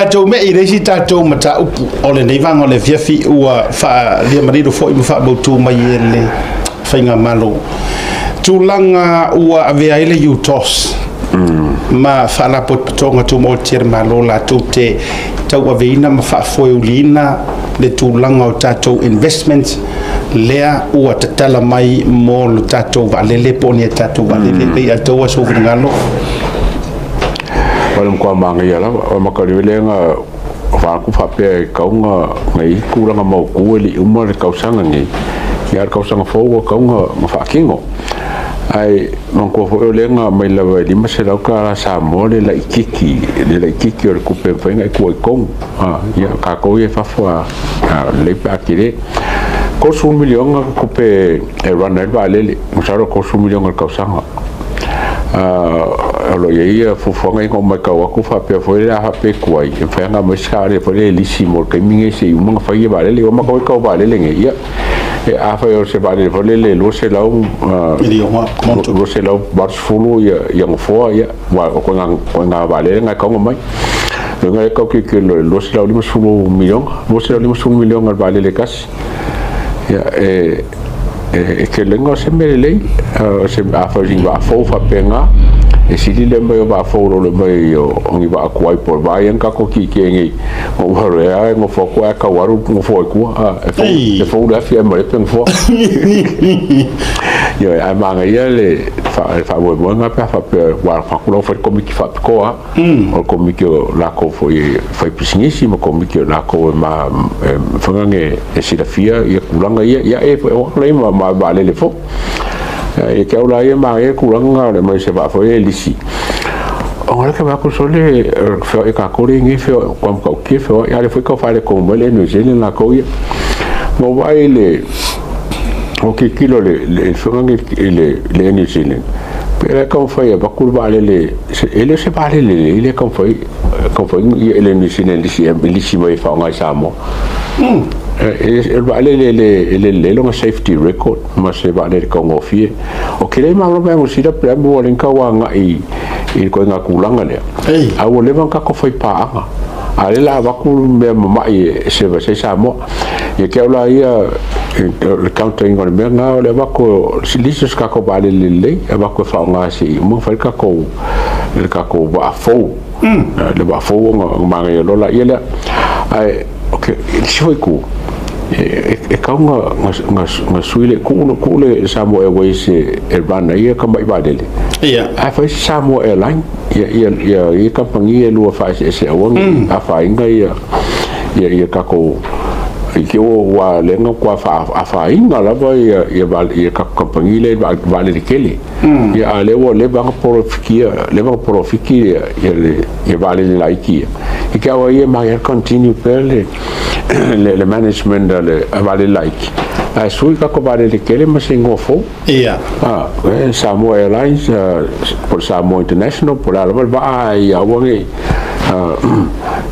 Tatou me'i le isi tatou mataupu o lenei vaega o le afiafi ua faaliamalino foi ma faamautu mai e le Faigamalo tulaga ua avea ai le UTOS ma Faalapotopotoga Tumaoti a le Malo latou te tauaveina ma faafoeuliina le tulaga o tatou investment lea ua tatala mai mo le tatou vaalele po o ni a tatou vaalele pei a outou finagalo. O le matua manaia lava o makali lea na faaku faapea e kauga ngai tulaga mautu e le uma le tausaga nei ia le tausaga fou ua kauga ma faatino. Ae manatua foi o lea na mai lava e $500 Samoa le laititi, le laititi o le tupe e mafai ona e tua i tonu. Ia tatou ia e fafo a lelei pe a tele. 30 miliona tupe e run ai le vaalele, masalo 30 miliona i le tausaga. O lo o i ai fuafuaga ia na ou matau atu faapea foi le a faapea e tuai, e mafai ona aumai se vaalele foi lea e lisi mo le taimi lenei seia uma ona fai vaalele. Ua matau ai tau vaalele nei, ia e afai o se vaalele foi lele e 200 miliona 280 ia nofoa, ia ua o koina vaalele na e kauga mai. Luga e kau tilotilo i le 250 miliona, 250 miliona le vaalele e tasi. Ia e tele o se mea lelei, o se afai o sina vaa fou faapena, e sili le mai o vaa fou lo le mai o ni vaa tuai po o le vaa ia na tatou tietie nei, ua ea e nofo atu ae tau alu nofoa i tua, e fou, e fou le afi ae malepe nofoa. Ioe, ae manaia le faamoemoega pe a faapea ua faaku lau fai le komiti faapitoa o le komiti o lakou foi e fai pisinisi ma komiti o lakou e ma e fagage e silafia ia tulaga ia ia e o lei ma vaalele fou. E ke au la ia manaia tulaga o le mai se vaa foi e lisi. O le ka va ko sole feo e ka kore ngi feo kwa ka ke feo ia le foi ka fale ko mai le New Zealand la ko ia. Mo vai le o ke kilo le fagage le New Zealand. Pe le ka fai ba ku vaalele e le se vaalele le le ka fai ia le New Zealand lisi mai fa ngai Samoa. E vaalele le le safety record ma se vaalele kaugofie. O ke le ma lo mo sila pe mo le ka wa ngai i ko ngā kūlanga lea. A ua leva na kako fai paaga. A le la vaku mea mamai e se se Samoa. Ia ke au la ia le countering o le mea ngā o le avako lisi o se kako vaalele lelei, avako e whaonga se i uma whai kako le kako waa fou. Le waa fou o ngā manga ia lola ia lea. Ai, ok, si hoi ku, e kau nga sui le ku le Samoa Airways e run ai ia ka mai vaalele. Ai fai Samoa Airline ia ia ia ia kampangi e lua fa se se awangi a fa inga ia ia ia kako i ke o wa lenga kwa fa a fa inga lava ia ia ia kako kampangi le vaalele kele. Ia a le ua le vanga porofikia le vanga porofiki ia ia le ia vaalele laiki ia. I ke aua ia ma ia continue pe le management le vaalele laiki. A sui kako vaalele kele ma se ingoa fou. Samoa Airlines, po Samoa International, po le lava le vaa i aua nei.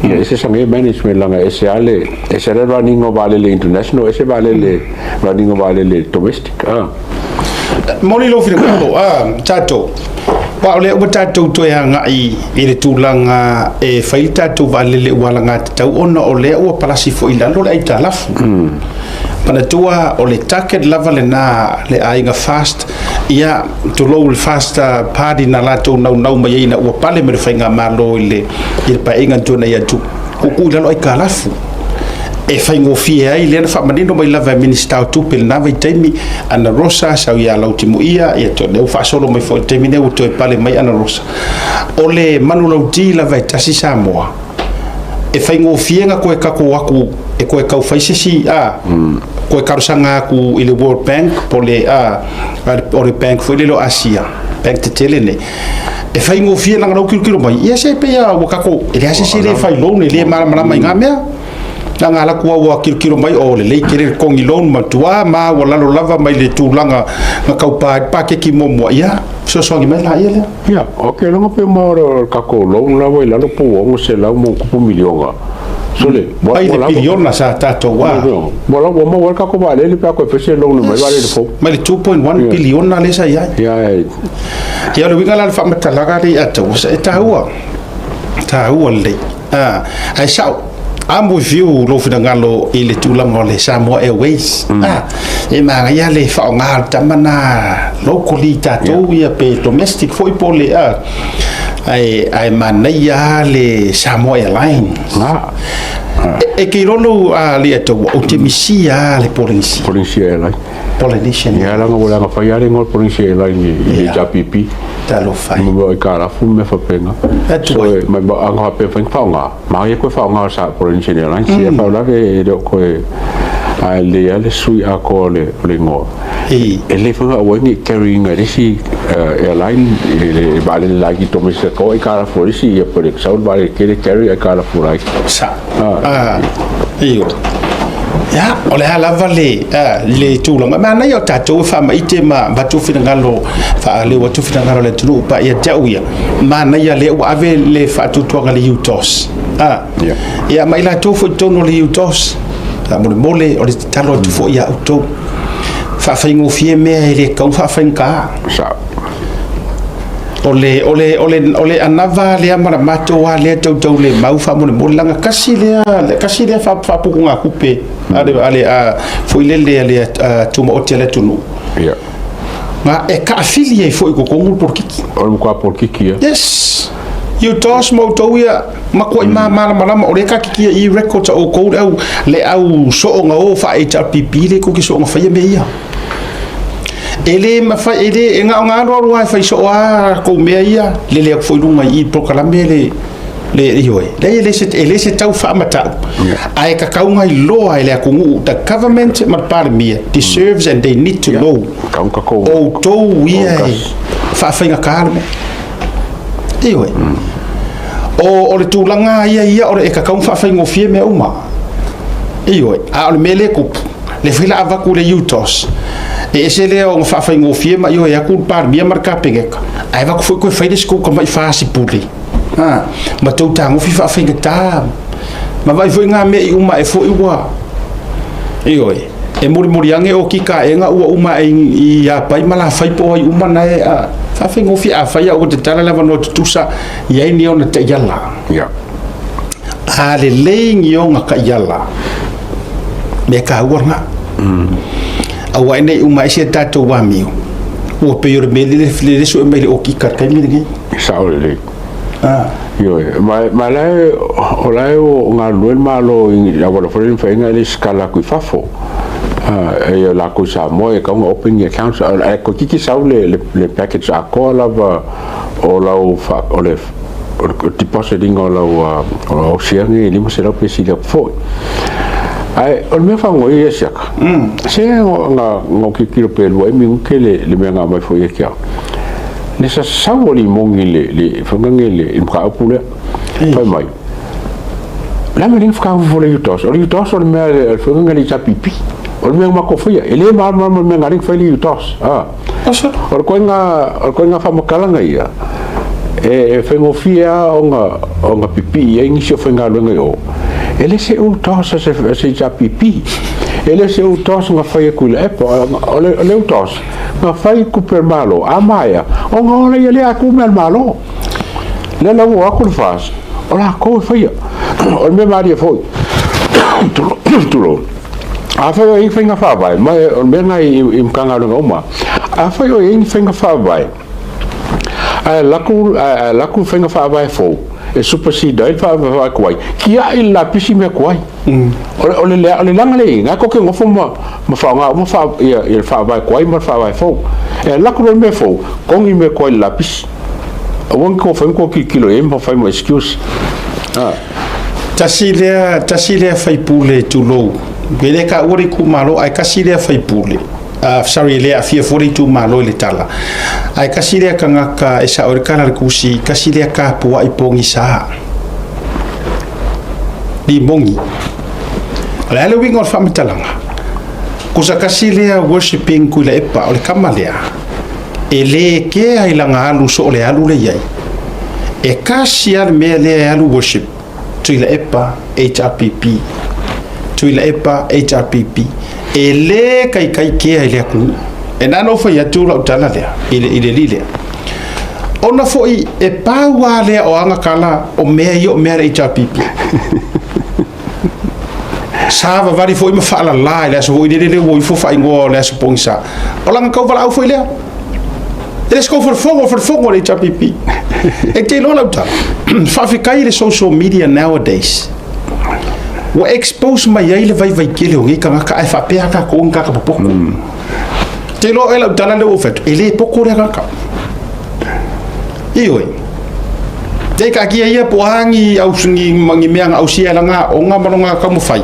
Ia ese sange management langa ese ale, ese ale running o vaalele international, ese vaalele running o vaalele domestic. Moli lou finagalo, tatou. Wa o lea ua tatou toe agai i le tulaga e fai le tatou vaalele ua alagatatau ona o lea ua palasi foi i lalo le aitalafu. Manatua o le target lava lena le aiga FAST, ia tulou le FAST Party na latou naunau mai ai ina ua pale mai le faigamalo i le paeaiga na tuanai atu, tuutuu i lalo aitalafu e faigofie ai lea na faamanino mai lava e Minisita o Tupe i lena vaitaimi Ana Rosa sau ia Lautimuia ia toe lea ua faasolo mai foi i le taimi lea ua toe pale mai Ana Rosa o le manulauti lava e tasi Samoa e faigofie na koe kako aku e koe kau fai se isi koe talosaga atu i le World Bank po le o le bank foi lele o Asia bank tetele nei e faigofie laga lau kilokilo mai ia se pei a ua kako e leai se isi le fai loan e le malamalama i ngā mea na ngā laku au a kilokilo mai o le lei kele le kongi loan ma tua ma ua lalo lava mai le tulaga na kaupa ai pakeki muamua ia fesoasoani mai la ia lea. Ia, o ke longa pe ma o kako loan lava i lalo po o se lau mo kupu miliona. Sole, pai le piliona sa tatou a. Mo la mo mo kako vaalele pe ko fese loan mai vaalele fou. Mai le 2.1 piliona le sa i ai. Ia, Ia o le uiga la le faamatalaga le ia tau e taua. Taua lelei. Ae sa'o, I'm with you lou finagalo i le tulaga o le Samoa Airways. E manaia le faaaoga o le tama na locally tatou ia pe domestic foi po o le ae manaia lava le Samoa Airlines. E te iloa lou Leiataua, ou te misia lava le Polenisia. Polynesia Airlines. Polynesian. Ia leaga ua leaga fai lava le igoa o le Polynesia Airlines i le HRPP. Talofa e. Mo mea o aitalafu ma mea faapena. Atu ai. So, ma a na faapea e mafai ona faaaoga, manaia toe faaaoga o sa Polynesian Airlines. Ia faalavelave e le o toe ae lelei lava le sui atoa o le igoa. E lelei foi ona aua ai ne i carry ina e le isi airline i le vaalele laiti domestic atoa aitalafu a le isi ia pe le sau le vaalele tele carry aitalafu laiti. Sa. Ioe. Ia, o le a lava le, le tulaga. Manaia o tatou e faamaite ma avatu finagalo, faaleo atu finagalo o le atunuu pa ia te au ia. Manaia lea ua ave le faatuatuaga i le UTOS. Ia, ma i latou foi i totonu o le UTOS, faamolemole, o le tatalo atu foi ia outou. Faafaigofie mea e le tatau ona faafaigata. Sao. O le, o le, o le, o le anava lea ma le matou lava lea tautaulemau faamolemole, leaga tasi lea, tasi lea faaputugatupe a le, a le, a, foi lele a le tumaoti a le atunuu. Ia. Na e taafili ai foi i totonu le polokiki. O le matua polokiki ia. Yes. UTOS ma outou ia, matuai malamalama, o lea taatitia i records a outou le au, le au soonga o faa-HRPP lea tou te soonga faia mea ia. E le mafai, e le, e na ona alu alu lava e fai soo lava latou mea ia, lele atu foi i luga i i polokalame le, le, ioe. Leai, e le se, e le se tau faamatau, ae tatau ona iloa e le atunuu, the government ma le Palemia deserves and they need to know, outou ia e faafaigata le mea. Ioe. O, o le tulaga ia ia, o le, e tatau ona faafaigofie mea uma. Ioe. A o le mea lea e tupu, lea foi la avatu le UTOS, e ese lea ona faafaigofie ma ioe atu le Palemia ma le Kapeneta, ae avatu foi toe fai le isi tou tamai fasipuli, a, ma tou tagofi faafaigata, ma vaai foi ngā mea i uma ae foi ua, ioe, e molimoli ane o kika aega ua uma ae i Iāpai ma Lafai po o ai uma na e, a, faafaigofie, afai lava ua tatala le avanoa tutusa, i ai ni ona taiala. Yeah. A lelei ni ona taiala, mea taua lena. Aua e nei uma ai si a tatou amio, ua pei o le mea lele lele sue mai le okika i le taimi lenei. E sao lelei. Ioe, ma la e, o la e o galulue le Malo i auala foi lea na mafai ai ona e lesitala atu i fafo. E latou i Samoa e tatau ona open ni accounts, ae toeitiiti sau le package atoa lava o lau o le deposit ina o lau o siagi e 500 pe sili atu foi. Ae o le mea faanoi ia siaka, se na na tilotilo pe 2 minute le mea na aumai foi ia te au. Le sasau o limoni le whangane le mataupu lea. Fai mai. Le a mea lea na whakaafofo le UTOS? O le UTOS o le mea le whangane le HRPP. O le mea na matou faia. E le malamalama le mea na fai le UTOS. O le koiga faamatalaga ia, e faigofie lava ona pipii ai nisi o faigaluega i o. E le se UTOS a se HRPP. E le se UTOS na fai atu i le Apple. O le UTOS na fai tupe a le Malo, a maea, ona ola ia lea a tu mea a le Malo. Lea la ua o atu le FAST, o latou e faia. O le mea malie foi, tulou, afai o i ai ni faiga faavae, ma o le mea lena i Matagaluega uma, afai o i ai ni faiga faavae, ae alu atu le faiga faavae fou e supersede ai le faavae tuai, tiai le lapisi mea tuai. O le leaga lea e i ai, na tou te nofo ma faaaoga uma le faavae tuai ma le faavae fou. E alu atu loa le mea fou, togi mea tuai i le lapisi. Aua ne i tou fai ma tou tilotilo i ai ma fai ma excuse. Tasi lea, tasi lea faipule, tulou, e le taua le itumalo, ae tasi lea faipule, sorry, e le aafia fua le itumalo i le tala, ae tasi lea tagata e sao ai le tala a le tusi, tasi lea tapuai pogisa, limoni. O le a le uiga o le faamatalaga? Kusa tasi lea worshipping Tuilaepa, o le tama lea, e le kea i lana alu so o le alu lea i ai. E tasi lava le mea lea e alu worship, Tuilaepa HRPP, Tuilaepa HRPP. E le kaikai kea i le atunuu. E na ona ou fai atu lau tala lea i le, i le alii lea. Ona foi e pau lava lea o aga tala o mea ia o mea a le HRPP. Sa vavali foi ma faalala i le aso foi lele lea ua o ifo faaigoa o le aso pogisa. O lana tauvalaau foi lea. E le se tou falefono, o le falefono a le HRPP. E te iloa lau tala, faafetai i le social media nowadays. Ua expose mai ai le vaivai tele o nei tagata ae faapea lava tatou ni tagata popoto. Te iloa oe lau tala lea ua ou fai atu, e le poto lea tagata. Ioe. Te taatia ia po o a ni, au, ni, ni mea na ausia e lana aoga ma lona taumafai.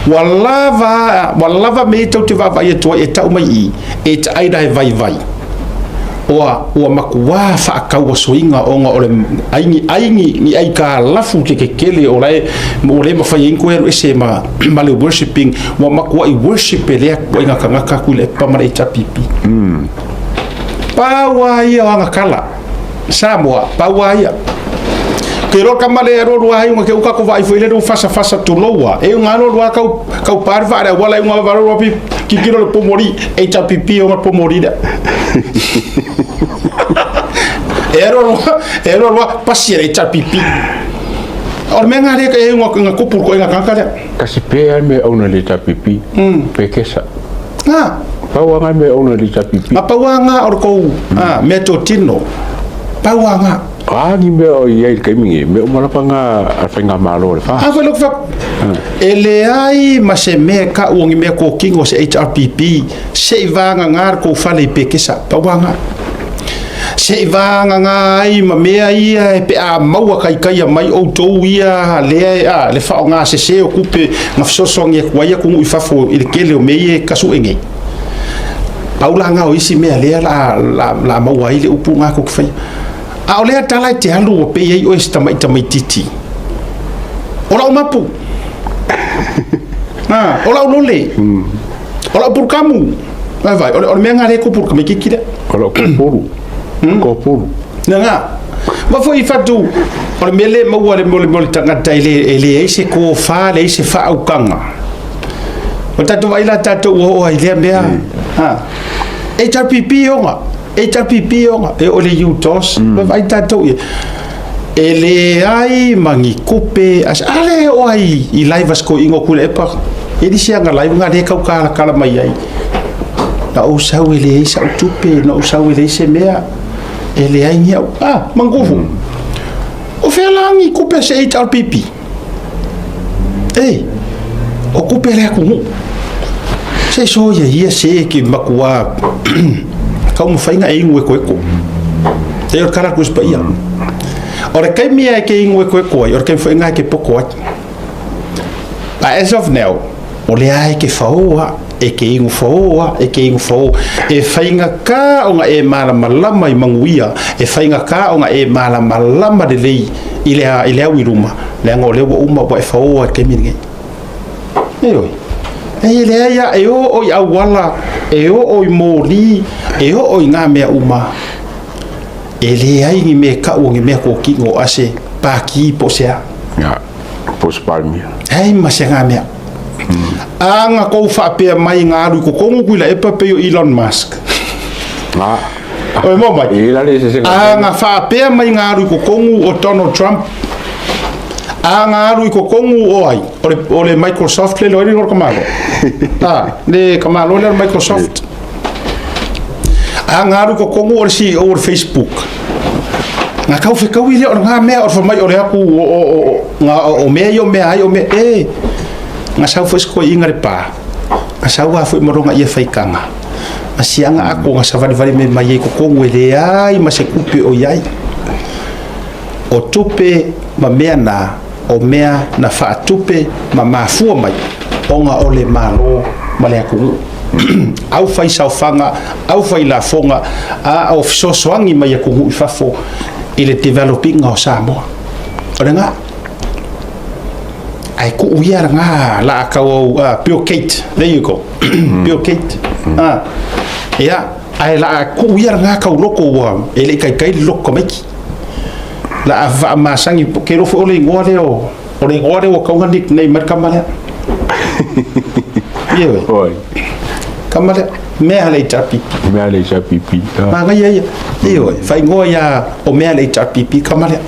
Ua lava, ua lava mea ia tou te vaavaai atu ai e tau mai i i, e taai la e vaivai. Ua, ua matuā faatauasoina ona o le ai ni ai ni, ni aitalafu te tetele o la e, ua le mafai ai ona toe alu ese ma, ma le worshipping, ua matuai worship e lea ituaiga tagata atu i le EPA ma le HRPP. Pau lava ia o ana tala. Samoa, pau lava ia. Ke iloa tama le alu alu ai una ke uka ko vaai foi le lu fasa fasa tulou a. E una alu alu a kau kau pari fa le wala una valu wapi kikiro le pomori HRPP o pomori lea. E alu alu e alu alu pasi le HRPP. O le mea ngā lea e una nga kupu ko nga kaka lea. Kasi pe ai me ona le HRPP. Pe kesa. Ngā. Pau a ngā me ona le HRPP. Ma pau a ngā o le kou mea tōtino. Pau a ngā. A ni mea o i ai le taimi nei, mea uma lava ngā a le faigamalo a le FAST. A foi loku fai, e leai ma se mea e kau o ni mea kōkino se HRPP se i vāngagā le kou fale i Pekesa. Pau a ngā. Se i vāngagā ai ma mea ia e pe a maua kaikaia mai outou ia lea e, a, le faaaoga sesē o tupe na fesoasoani atu ai atunuu i fafo i le tele o mea ia e kasuʻe nei. Pau la ngā o isi mea lea la, la, la maua ai le upu ngā kou te faia. A o lea tala e te alu ua pei ai oe se tamaitamaititi. O lau mapu. Ah, o lau lole. O lau pulukamu. Vai vai, o le, o le mea ngā lea ko pulukamaititi lea. O lau kōpulu. Kōpulu. Nā ngā. Ma foi i whatu, o le mea le maua le mo le mo le tangata e le, e leai se kōwhā, leai se whaaukanga. O tatou vaai la tatou ua oo ai lea mea. Ha. HRPP ona. HRPP ona. E o le UTOS. Mm. Vaai tatou ia. E leai ma ni kupe. As, a le o ai i live as ko ingo kule epa. E li sia nga live nga le kau kala kala mai ai. Na ou sau e leai sa tupe, na ou sau e leai se mea. E leai ni au. Ah, mangufu. O fea la ni kupe se HRPP. Ei, o kupe le atunuu. Se soia ia se ke makuā taumafaiga e inu ekoeko. E o le kala ku paia. O le taimi e ke inu ekoeko ai, o le taimi foi ngā e ke poko ai. But as of now, o lea e ke whaoa, e ke inu whaoa, e ke inu whaoa. E whaingakā o nga e malamalama i Manguia, e whaingakā o nga e malamalama lelei i le, i le au i luma, leaga o lea ua uma ua e whaoa i le taimi lenei. Ioe. E leai a, e oo i auala, e oo i moli, e oo i ngā mea uma. E leai ni mea kau o ni mea kōkino a se pākī po o se a. Ia, po o se Palemia. Hei ma se ngā mea. A nga kou faapea mai nga alu i kokongu kui la epa pei o Elon Musk. Nga. Oi mo mai. E la le se se A nga faapea mai nga alu i kokongu o Donald Trump. A nga alu i kokongu o ai, o le, o le Microsoft le loe le kamalo. A, le kamalo le Microsoft. A nga alu i kokongu o le CEO o le Facebook. Nga kau fekaui lea o le ngā mea o le whamai o le aku o, o, o, o, nga, o, o mea i o mea ai o mea, e, nga sau foi se koiiga le pa, nga sau a foi ma lona ia faikanga, nga siaga ako nga savalivali me mai ai kokogu e leai ma se kupe o iai. O tupe ma mea na, o mea na faatupe ma mafua mai ona o le Malo ma le atunuu. Au fai saofaga, au fai lafoga, a o fesoasoani mai atunuu i fafo i le developing o Samoa. O lena. Ae kuu ia lena la a kau au, Bill Gate, there you go, Bill Gate. Ia, ae la a kuu ia lena kau loko ua e le i kaikai le loko tamaiti. La a faamasani, ke iloa foi o le igoa lea o, o le igoa lea ua tau na nickname ai le tama lea. Ioe. Oi. Tama lea. Mea a le HRPP. Mea a le HRPP. Manaia ia. Ioe, faaigoa ia o mea a le HRPP kama lea.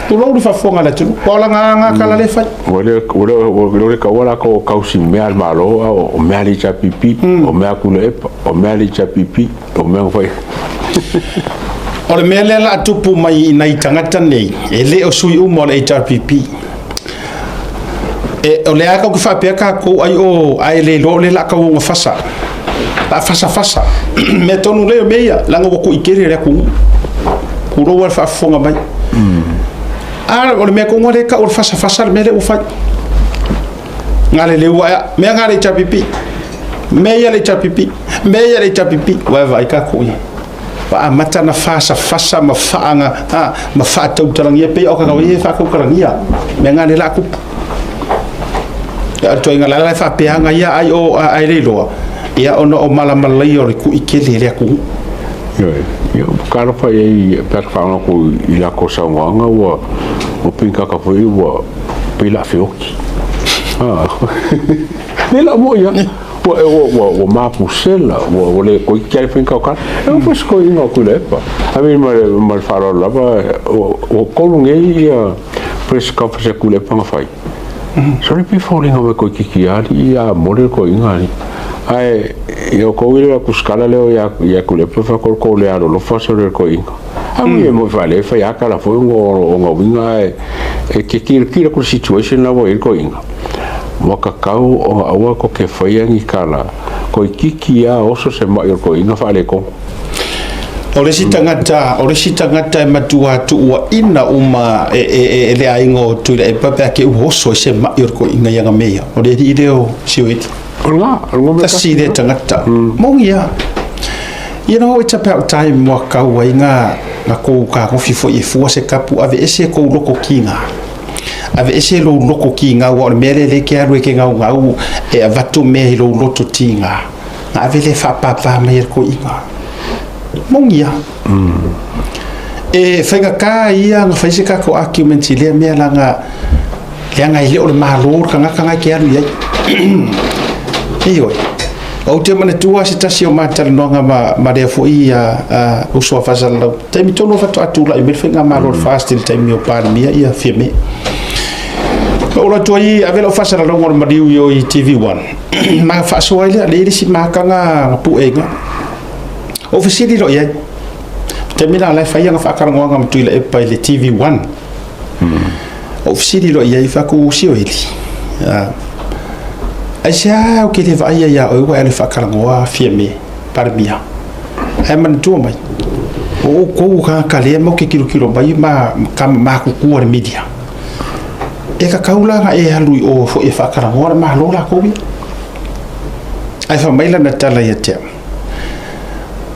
Tulou le faafofoga a le atunuu. Ua ola ga kala le fai. Ua le ua le kaua la ko kausi mea a le Malo a o mea a le HRPP, o mea a Tuilaepa, o mea a le HRPP, o mea na fai. O le mea lea la a tupu mai i nai tagata nei, e le o sui uma o le HRPP. E, o lea kau ke faapea kākou ai o ae le iloa o le la kauoga fasa. La fasa fasa. Mea tonu lea o mea ia, leaga ua kuʻi tele le atunuu. Tulou le faafofoga mai. A o le mea tonu lea tau o le fasa fasa le mea lea ua fai. Galeleu ae mea nga le HRPP. Mea ia le HRPP. Mea ia le HRPP. Ua e vaai kākou ia. Ua amata na fasafasa ma faaga ma faatautalagia pei o ka e faatautalagia mea nga le la kupu. Ia o le toaiga la la e faapeaga ia ai o ai le iloa ia ona o malamalaia o le kuʻi tele le atunuu. Ioe, ia talofa i ai pe a faalogo atu i latou saunoaga ua pinkaka foi ua pei la feoti. Ah. Le la mo ia. Ua mapusela, ua le toeitiiti lava le faiga o tala. E oo foi se toeaina o Tuilaepa. I mean, ma le faaaloalo lava, ua tolu nei ia press conference a Tuilaepa na fai. Sole pe foliga mai toeitiiti alii ia mole le toeaina alii. Ae ia outou ia le tusitala lea ia Tuilaepa fai atu o le tou le alolofa sole le toeaina. A ui e moi faale fai lava tala foi ona uiga ae e te tilotilo atu i le situation la ua i ai le toeaina. Ua tatau ona aua tou te faia ni tala toeitiiti lava oso se mai o le toeaina faaletonu. O le isi tagata, o le isi tagata e matua tuuaina uma e le aiga o Tuilaepa pe a te ua oso ai se mai o le toeaina i aga mea ia. O le alii lea o Sioeli. O lena, o le Tasi lea tagata. Moni lava. You know, it's about time ua kau ai nga nga kou kagofi foi e fua se kapu aveese kou loko kiga. Aveese lou loko kiga ua o le mea lea lea e ke alu e ke gaugau e avatu mea i lou loto tiga. Na ave lea faapāpā mai e le toeaina. Moni lava. E faigata ia na fai se tatou argument i lea mea leaga leaga e le o le Malo le tagata na e te alu i ai. Ioe. Ou te manatua se tasi o matalanoaga ma lea foi uso a faasalalau. Taimi tonu faatoa tulai mai le faigamalo o le FAST i le taimi o Palemia ia Fiame. Na ou alu atu ai ave lau faasalalauga o le maliu i o i TV1. Ma faasoa ai lea, leai le isi makaga na puega. Ou fesili loa i ai. Taimi la la e fai ana faatalanoaga ma Tuilaepa i le TV1. Ou fesili loa i ai, fai atu Sioeli. Aisea ou te le vaaia ia oe ua e alu e faatalanoa Fiame, Palemia. Ae manatua mai, o outou o tagata lea matou te tilotilo mai ma tama matutua le media. E tatau la ona e alu i o foi e faatalanoa le Malo latou ia. Ae fai mai lana tala ia te au.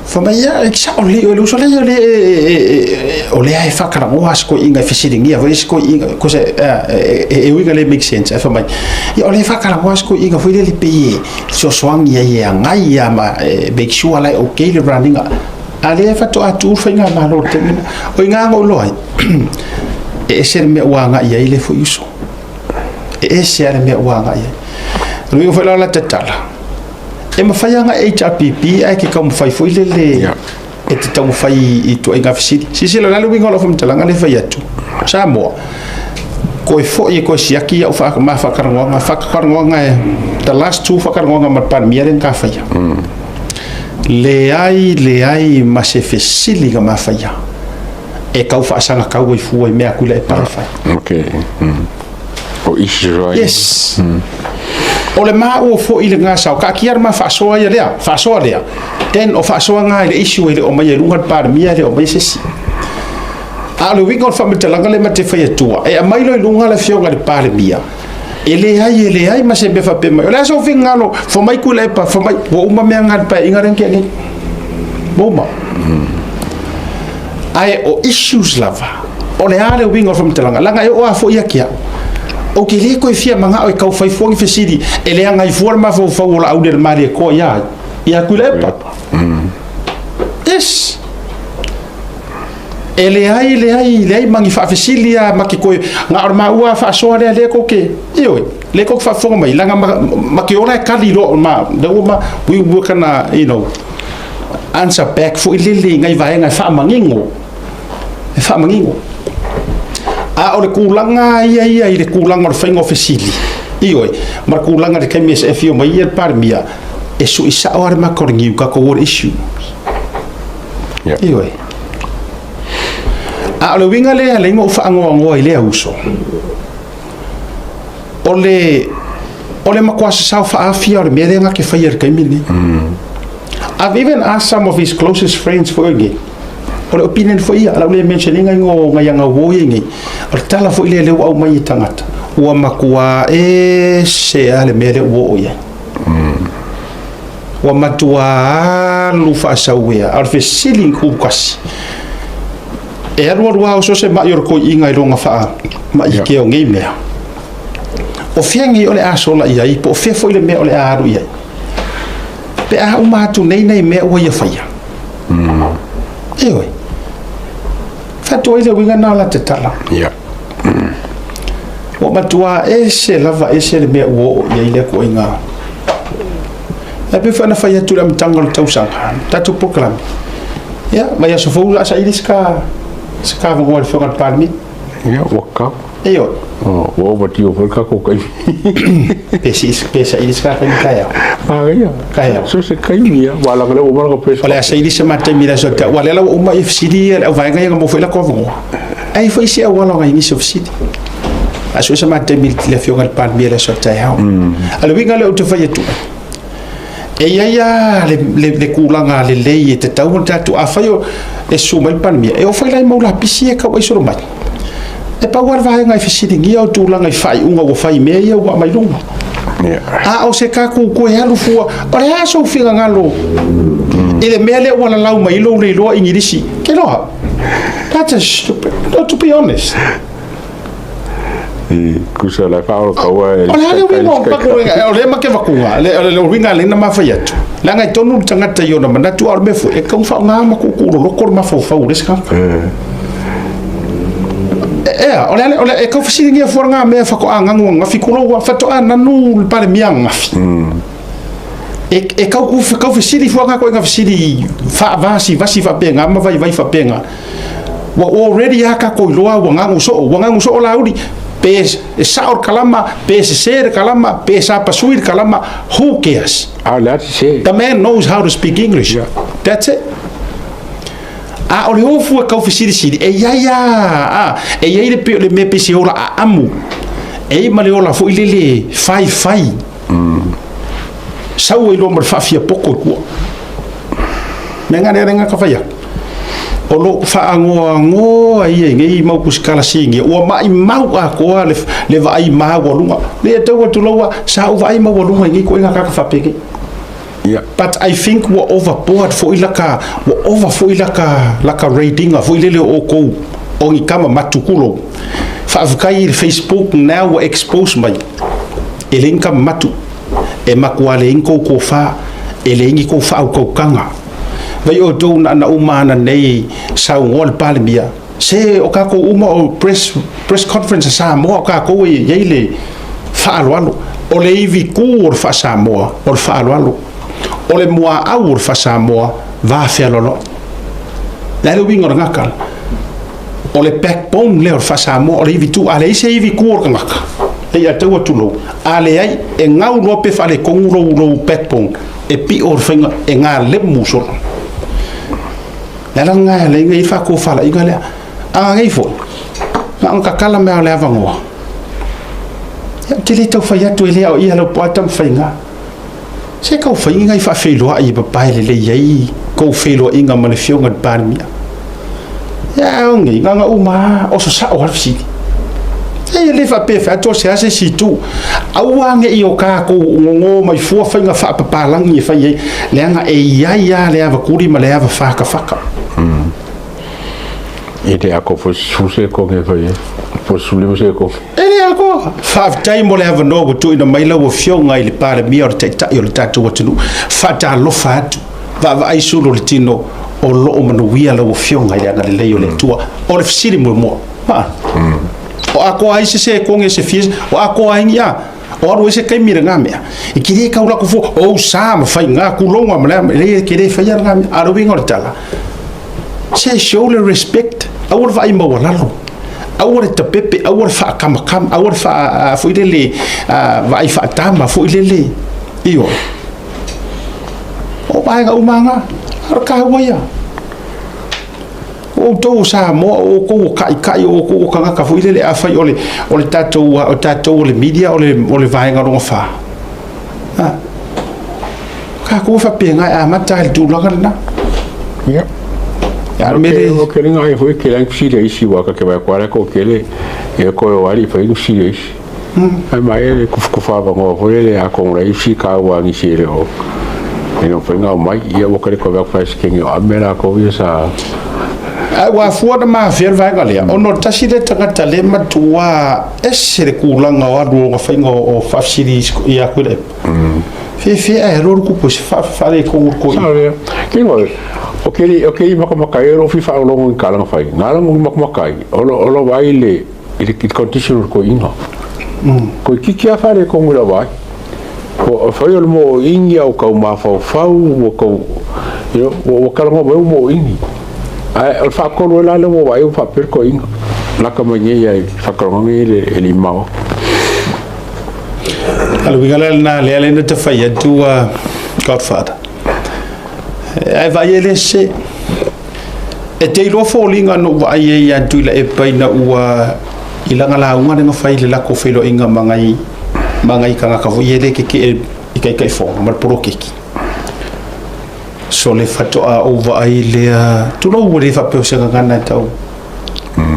Fai mai, ia, e sao lelei oe le uso, leai o lea o lea e faatalanoa se toeaina e fesiligia foi se toeaina, cause e uiga le make sense. Ae fai mai, ia o lea e faatalanoa se toeaina foi lele pei e fesoasoani ai e agai ia ma e make sure la e okay le running. A lea faatoa tu le faigamalo i le taimi lena. O i ina na ou iloa ai, e ese le mea ua agai ai lea foi uso. E ese lava le mea ua agai ai. O le uiga foi la o la tatala, e mafai lava ona HRPP ae ke taumafai foi lele e te taumafai i ituaiga fesili. Silasila o le a le uiga o lau faamatalaga lea e fai atu? Samoa, koe foi e koe siaki au ma faatalanoaga, faatalanoaga e the last two faatalanoaga ma le Palemia lea na ta faia. Leai, leai ma se fesili na mafaia e tau faasagatau ai fua i mea a Tuilaepa e fai. Okay. O isi right. Yes. O le maua foi le gasao, kaatia le ma faasoa ia lea, faasoa lea. Then o faasoa ngā i le issue e le o mai e luga le Palemia e le o mai se isi. A o le uiga o le faamatalaga lea ma te fai atua, e aumai loa i luga le afioga i le Palemia, e leai ma se mea faapea mai. O le a sou finagalo, fai mai Tuilaepa, fai mai, ua uma mea ngā i le paeaiga lea na tea nei. Ua uma. Ae o issues lava, o le a le uiga o le faamatalaga, leaga e oo lava foi ia te au. Ou te le toe fia manao e tau fai fua ni fesili, e leaga ai fua le mafaufau o Laauli e le Malietoa ia ai, ia Tuilaepa. Yes. E leai, leai, leai ma ni faafesili lava ma te toe, na o le maua faasoa lea, lea tou te, ioe, lea tou te faafofoga mai, leaga ma te ola e kali loa, ma, lea ua ma, we were gonna, you know, answer back foi lele i ngai vaega e faamanino, e faamanino. A o le tulaga ia ia i le tulaga o le faiga o fesili, ioe, ma le tulaga i le taimi e afio mai ia le Palemia, e sui sao lava le maka o le niu tatou o le issue. Ioe. A o le uiga lea lea na ou faanoanoa i lea uso, o le matua sasao faaafia o le mea lea na te faia i le taimi lenei. I've even asked some of his closest friends foi nei. O le opinion foi ia, lau le mention ina ngo ngai anga wo ia nei. O le tala foi lea lea ua aumai i tagata. Ua matua ese a le mea lea ua oo i ai. Ua matua alu faasauea. A o le fesili i kasi. E alu alu au so se mai o le koi'iga i loga faa ma'i ke o nei mea. O fea nei o le a sola i ai, po o fea foi le mea o le a alu i ai. Pe a uma atu nei nei mea ua ia faia. Ioe. Faatu ai le uiga na o la te tala. Ua matua ese lava ese le mea ua oo i ai lea koiga. E pe foi na fai atu le amataga o le tausaga, tatou polokalame. Ia, mai aso fou la saili se ka avanoa i le afioga i le Palemia. Ia, ua kau. Ioe. Oh, ua ova tio foi tatou kaimi. Pe si pe saili se ka kaimi taeao. Magaia. Taeao. So se kaimi ia, ua laga le ua mana ka pes. O le a saili se mataimi le aso te ua lea la ua uma i fesili ia le auvaega ia na mo foi la ko avanoa. Ai foi se auala o ngai nisi o fesili. A so se mataimi le afioga i le Palemia le aso taeao. A le uiga lea ou te fai atu ai. E i ai lava le tulaga lelei e tatau ona tatou afai o e susu mai le Palemia, e oo foi la i mau lapisi ia e tau aisolo mai. E pau lava le vaega e fesiligia o tulaga i faaiuga ua fai i mea ia ua aumai luga. A o se tatou toe alu fua, o le a sou finagalo i le mea lea ua lalau mai lou le iloa Igilisi. Ke loa? That's a stupid. No, to be honest. I kusa la whaoro kaua e. O le a le uiga o paku o le ma ke vakunga, le uiga le na mafai atu. Leaga i tonu le tagata i ona manatu a o le mea foi, e tau faaaoga ma kuukuu loloko le mafaufau o le isi tagata. Ea, o le, o le, e tau fesiligia fua ngā mea faatoa nanu ananafi kulou a faatoa nanu le Palemia ananafi. E kau fesili fua ngā koe ngā fesili faavasivasi faapena ma vaivai faapena. Ua already a tatou iloa ua gagu soo, ua gagu soo lauli, pe e sao le kalama, pe sese le kalama, pe sapasui le kalama, who cares? A le ati se. The man knows how to speak English. That's it. A o le ofu e kau fesilisili, e iai a, a, e iai le, le mea pe se ola a amu. E i ma le ola foi lele fai fai. Sau ai loa ma le faafia poko i kua. Mea ngā lea ngā ka whai aku. O lo whaangoangoa ia i ngei mau kusikala singia. Ua mai mau a koa le vaai mau alunga. Le e tau atu laua, sa u vaai mau alunga i ngei ko inga kaka whapeke. But I think ua overboard foi laka, ua over foi laka rating foi lele o kou o ni kama matukulo. Faafetai i le Facebook now ua expose mai. E le ni kama matu. E matua le ni kou kofa, e le ni kou whaaukaukanga. Vai o tou na na uma ana nei saunoa le Palemia. Se o kākou uma o press conference a Samoa o kākou e iai le faaaloalo. O le ivi kū o le faa-Samoa, o le faaaloalo. O le muaau o le faa-Samoa, va fealoaloai. Le le uiga o le gakala. O le backbone lea o le faa-Samoa, o le ivi tū. A leai se ivi kū o le tagata. E ia tau atu lou. A leai, e gau loa pe faaletonu lou backbone. E pio o le faiga, e ngā lemu solo. Le ala ngā le inga i whakofala inga lea. A ngei foi. Nga ang kakala mea o le avangoa. Ia, te le tau whai atu e lea o ia lau po atam whainga. Se kau whainga i whaawheiloa i papai le lei ai kou wheiloa inga ma le fionga le Palemia. Ia, o ngei, ngā ngā uma, o so sao halfisili. E le whape wha atu o se ase si tu. Aua nge i o kākou ngongo mai fua whainga whaapapalangi e whai ai. Leanga e iai ia le ava kuri ma le ava whakawhaka. E te ako fo suse ko nge fai. Fo sule se ko. E le ako. Faafetai mo le avanoa ua tuuina mai lau afioga i le Palemia o le Taitai o le tatou atunuu. Faatalofa atu. Vaavaai sulu o le tino o loo manuia lau afioga i le agalelei o le Atua. O le fesili muamua. Ma. O akoa ai se se konge se fia. O akoa ai ni a. O alu ai se taimi i lena mea, e te le tau lako fua, o ou sa ma faiga, tulouna ma le a, leai e te le faia lena mea. A o le uiga o le tala, se show le respect, aua le vaai maualalo, aua le tapepe, aua le faakamakama, aua le faa, foi lele, vaai faatama foi lele, ioe. O vaega uma lava na, a o le taua ia. O outou o Samoa, o outou o taitai, o outou o tagata foi lele, afai o le, o le tatou, o tatou o le media, o le, o le vaega lona fa. A, tatou e faapena e amata i le tulaga lena. Ia. Ia, o le mea le... O ke linga ai foi ke lang sile isi wa ka ke vai kwa ko kele e ko o ali fai sile isi. Ai mai e kufukufa va ngo foi le a ko ngai isi ka wa ngi sile o. E no fai ngau mai ia o kare ko va fai ske ngi o me la ko ia sa. Ae ua afua ona maafia le vaega lea, ona o le tasi lea tagata lea e matua ese le kulaga o alu o lona faiga o faafesili ia Tuilaepa. Fefe ae alu alu tupu i se faaletonu o le toeaina. Sao lea. Ke ngo, o ke o ke makamaka ai o lo fi whaolongo i kalanga whai. Ngā rango i makamaka ai, o lo, o lo vai le, i le condition o le koiinga. Ko i kiki a whare kongu la vai. Ko whai o le mo ingi au kau mawhauwhau, o kau, you know, o, o kalanga mai o mo ingi. Ai, o le whaakolu e la le mo vai o whapere koiinga. Laka mai ngei ai, whakalonga ngei le, e li mao. A le uiga lea lena lea lea na ta fai atu a Godfather. Ae vaai e le se. E te iloa foliga na ou vaai ai ia Tuilaepa ina ua i lana lauga lea na fai i le latou feiloaiga ma nai ma nai tagata foi ia e le tetee i Taitaifono ma le poloketi. So le faatoa ou vaai lea, tulou ua le faapea o se gagana e tau.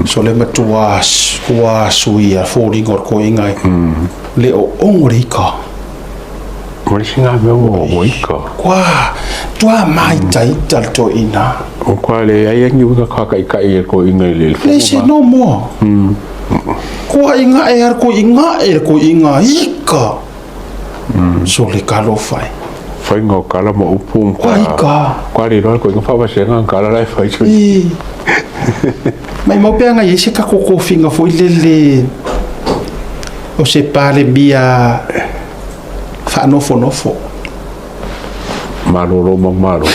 So le matua ua suia foliga o le toeaina e le o ogo le ika. Ma le isi ngā mea ua ua ika. Kua, tua māitaita le toeaina. O kua le ai angi uiga kākaʻikaʻi e toeaina i le Le se no more. Kua inga e ar ko inga e ko inga ika. So le talofa e. Whainga o kala ma upu Kua ika. Kua le roa ko inga whawasega kala lai whai tui. I. Mai mau pea ngai e se kako kōwhinga foi lele o se Palemia whaanofonofo. Malolo ma malo.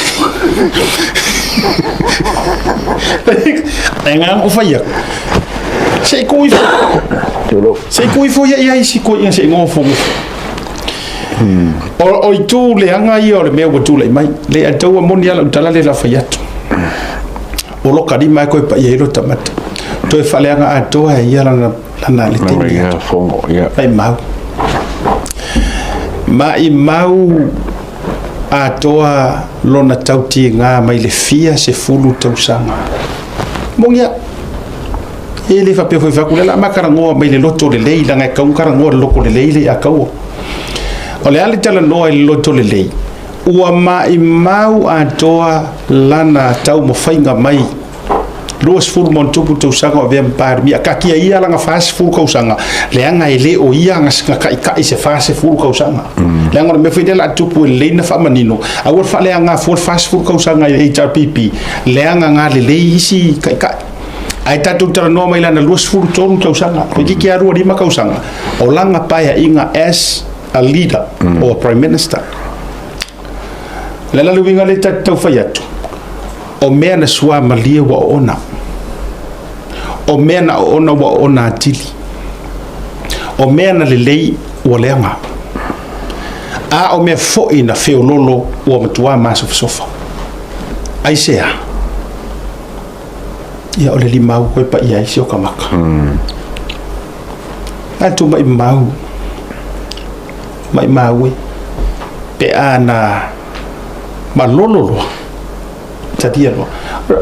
E ngā o whai aku. Se i koi Se i koi foi ia isi koi ia se i ngofo ngofo. O, o i tū le anga ia o le mea ua tūlai mai. Le a taua moni ala utala le la whai atu. O loka rima e koe pa ia i lo tamata. Toe whaleanga atoa e ia lana, lana le Lana tini ia atu. fongo, ia. Mai mau. Ma i mau atoa lona tautiga mai le fia sefulu tausaga. Moni a, e le faapea foi fai atu, lea o le a ma talanoa mai le loto lelei, leaga e tatau ona talanoa i le loto lelei le ia taua. O le a le talanoa i le loto lelei? Ua maimau atoa lana taumafaiga mai 20 ma ono tupu tausaga o avea ma Palemia, taatia ia lana 40 tausaga, leaga e le o ia na taitai i se 40 tausaga. Leaga o le mea foi lea o le a tupu e lelei ona faamanino, aua le faaleaga fua le 40 tausaga i le HRPP, leaga na lelei isi taitai. Ae tatou talanoa mai lana 23 tausaga, toeitiiti lava 25 tausaga, o lana paeaiga as a leader or a prime minister. O le ala le uiga lea ta te tau fai atu, o mea na suamalie ua oona, o mea na oona ua oona atili, o mea na lelei ua leaga, a o mea foi na feololo ua matua masofasofa. Aisea? Ia o le limau koe paia ai si o ka maka. Ae tu maimau, maimau e, pe a na malolo loa, talia loa.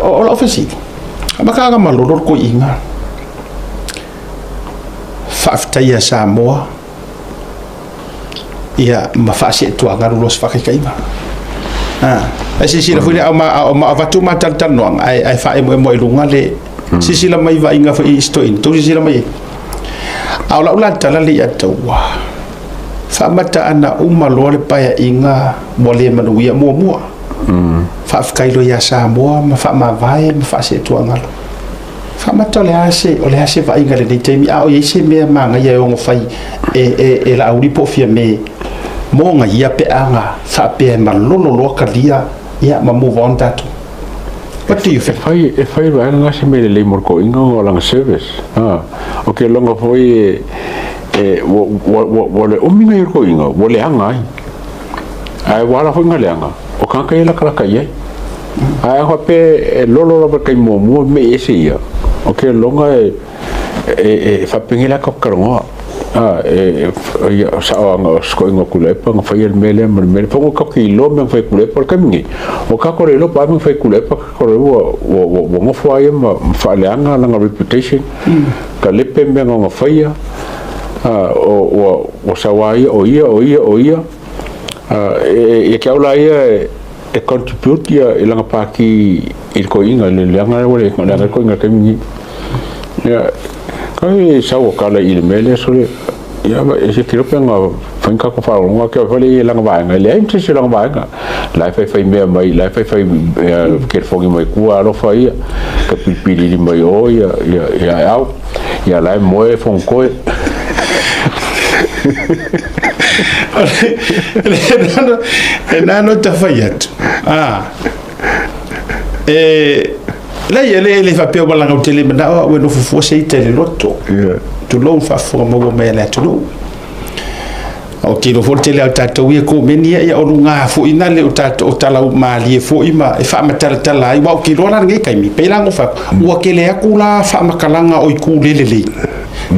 O lau fesili, a maka aga malolo le koiiga, faafetaia Samoa, ia ma faaseetuagalu loa se faakaitaiga. Ae silasila foi lea a o avatu ma talatalanoaga ae ae faaemoemoe i luga le silasila mai vaaiga foi i isi toeaina, tou silasila mai ai. A o lau la tala lea ia te ua faamata ana uma loa le paeaiga ua le manuia muamua. Faafetai loa ia Samoa ma faamavae ma faaseetuagalu. Faamata o le a se, o le a se vaaiga i lenei taimi, a o i ai se mea manaia e ono fai e, e, e Laauli po o Fiame mo gaia pe a na faapea e malolo loa kalia, ia, ma move on tatou. What do you think? E fai, e fai vaega nga se mea lelei mo le toeaina ona o lana service. Ha. O ke loga foi e, e, ua, ua, ua, ua le umi nai o le toeaina, ua leaga ai. Ae ua ala foi na leaga, o tagata ia e latalata i ai. Ae a faapea e lolo lava i le taimi muamua mei ese ia, o ke loga e, e, e faapenei la tatou talanoa. A, e, e, ia, sao anga o se toeaina o Tuilaepa na faia le mea lea ma le mea lea. Fono tatou te iloa mea na fai e Tuilaepa. O le taimi nei, ua tatou le iloa po o a mea na fai e Tuilaepa, tatou le ua, ua, ua, ua nofo lava ia ma, ma faaleaga lana reputation, talepe mea na ona faia, a, o, ua, ua sau lava ia o ia, o ia, o ia. A, e, ia te au la ia e, e contribute ia i lana pāti i le toeaina, i le leaga lea ua le leaga ai le toeaina i le taimi lenei. Ia, kai sau o tala i le mea lea sole, ia ma e se tilo pe na fai ni tatou faalogologo atu foi lea i lana vaega, e leai ma se isi o lana vaega. La e faifai mea mai, la e faifai telefoni mai tua, alofa ia, ka pilipilili mai o ia, ia, ia Aeau, ia la e moe e Fonotoe. E na no ta fai atu. Ah. E leai, e le, e le faapea ua laga ou te le manao au e nofo fua se ita i le loto. Yeah. Tulou faafofoga maua mai a le atunuu. Ou te iloa foi le tele o tatou ia komeni ia, ia o luga foi na le o tatou o talau malie foi ma e faamatalatala ai. Aua ou te iloa la lenei taimi, pei la ona fai atu, ua tele atu la faamatalaga o itu le lelei,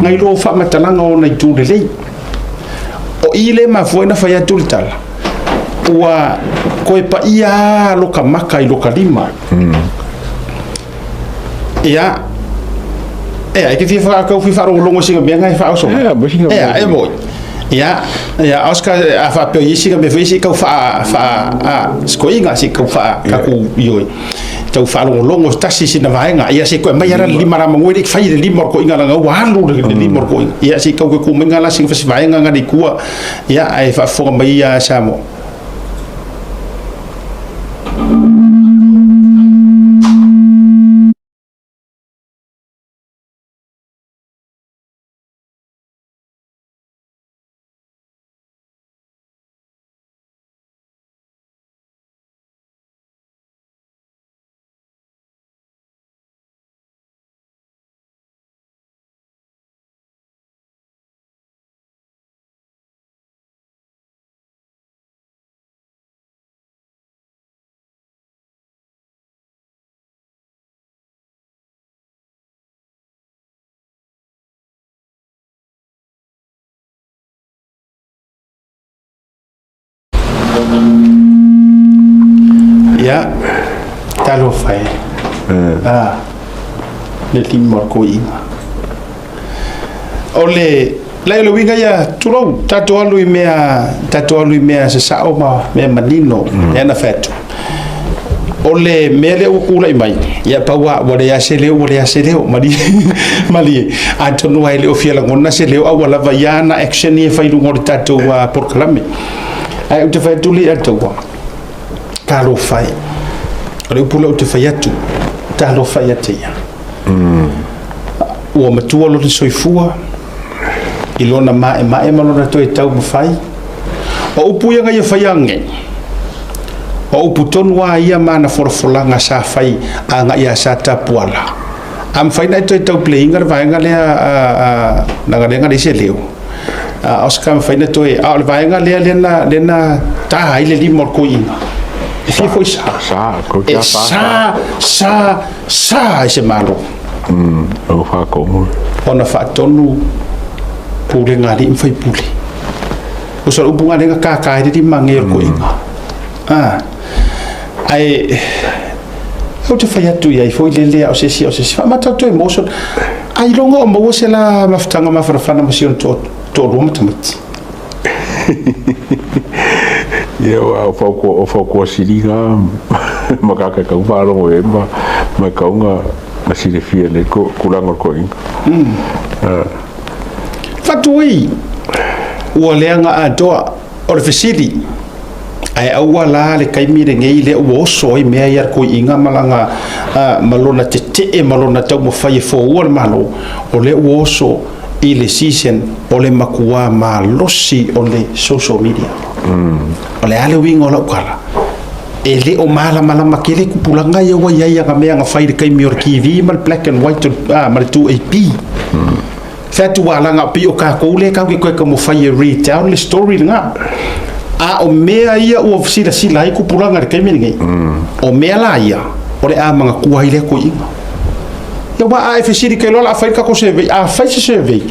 nai lo faamatalaga o ona itu lelei. O i lea e mafua ai ona fai atu le tala, ua toe paia lava loka maka i loka lima. Ia, ea, e te fia whakakau fia whaalogologo i sina mea ngai whaoso. Ea, mo sina mea. Ea, e moi. Ia, ia, Oscar, a whaapea i sina mea whaisi kau wha, wha, a, skoinga si kau wha, kaku ioi. Tau whaalogologo tasi sina vaenga. Ia, se koe mai ara le lima rama ngoi le whai le lima o koinga langa ua alu le lima o koinga. Ia, se kau ke kumenga la sina whasi vaenga ngani kua. Ia, ai whaafofoga mai ia Samoa. Ia, talofa e. Ah, le lima o le koiina. O le, lai o le uiga ia, tulou, tatou alu i mea, tatou alu i mea sasao ma mea manino, mm. e ana fai atu. O le mea lea ua tulai mai, ia pau lava, ua leai se leo, ua leai se leo, malie, malie. Atonu lava e le o fia lagona se leo, a ua lava ia ana action ia e fai i luga o le tatou uh, polokalame. Ae ou te fai atu le ia taua, talofa e. O le upu lea ou te fai atu, talofa ia te ia. Ua matua lona soifua i lona maemae ma lona toe taumafai. O upu ia na ia faia nei, o upu tonu lava ia ma ana folafolaga sa fai agai ia Satapuala. A mafai ona e toe taupuleina le vaega lea a, leaga lea na leai se leo. A Oscar mafai ona toe, a o le vaega lea lea na, lea na ta ai le lima o le toeaina. E fia foi sa. Sa, E sa, sa, Sa ai se Malo. Ua faatonu. Ona faatonu pulega a alii ma faipule. O sa upu nga lea na kaka ai le lima ge o le koiga. Ah. Ae ou te fai atu i ai foi le lea o se isi o se isi. Faamata atu emotion. Ailoga o maua se la mafutaga mafanafana ma si ona toalua ma tamaiti. Ia, o fautua, o fautua sili na ma ka ka kau faalogo i ai ma ma kau na na silafia nei ko tulaga o le toeaina. Fatu ai, ua leaga atoa. O le fesili, Ae aua la le taimi lenei lea ua oso ai mea ia a le toeaina ma lana, ma lona tetee ma lona taumafai e foua le Malo, o lea ua oso i le season o le matua malosi o le social media. O le a le uiga o lau tala? E le o malamalama tele tupulaga ia ua i ai ana mea na fai i le taimi o le TV ma le black and white ma le 2AP. Fai atu ua alaga pei o tatou lea tatou te toe taumafai e retell le story lena. A o mea ia ua silasila ai tupulaga i le taimi lenei, o mea la ia o le a manatua ai lea toeaina. Ia aua a e fesili ke loa o le a fai le tatou survey, a fai se survey,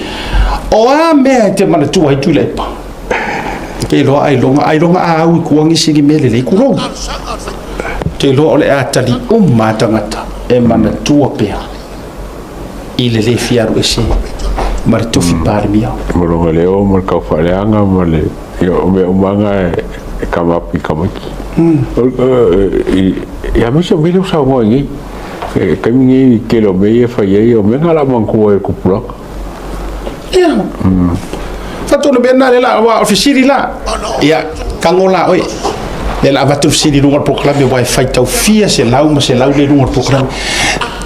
o a mea e te manatua ai Tuilaepa? Te iloa ailoga, ailoga a au i tua nisi ni mea lelei, tulou. Te iloa o le a tali uma lava tagata e manatua pea i le le fia alu ese ma le tofi Palemia. Ma lona leo ma le taufaaleaga ma le, ia o mea uma lava na e come up i tamaiti. Ia aemaise o mea lea ua saunoa ai nei. E taimi nei i le tele o mea ia e fai ai, o mea na o le a manatua e le tupulaga. Ia. Faatu le mea lena lea la, aua o le fesili la. Ia, tago la oe. Lea la avatu le fesili i luga o le polokalame, aua e faitau fia selau ma selau lea i luga o le polokalame.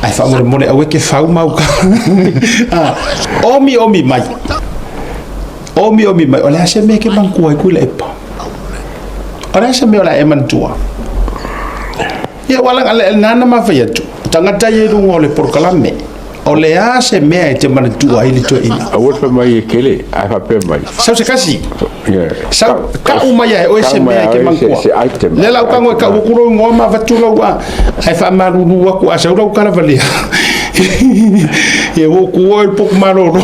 Ae faamolemole aua e te fau ma au tala. Omi omi mai. Omi omi mai. O le a se mea e te manatua ai Tuilaepa? O le a se mea o le a e manatua? Ia, ua laga, lena na ma fai atu. Tagata ia i luga o le polokalame. O le a se mea e te manatua ai le toeaina? Aua le fai mai e tele, ae faapea mai. Sau se kasi. Sau, kau mai ai oe se mea e te manatua. Se item. Lea la au tago e kau atu lou igoa ma avatu lau a, ae faamalulu atu a sau lau tala valea. Ia ua ou tuua oe i le potu malolo.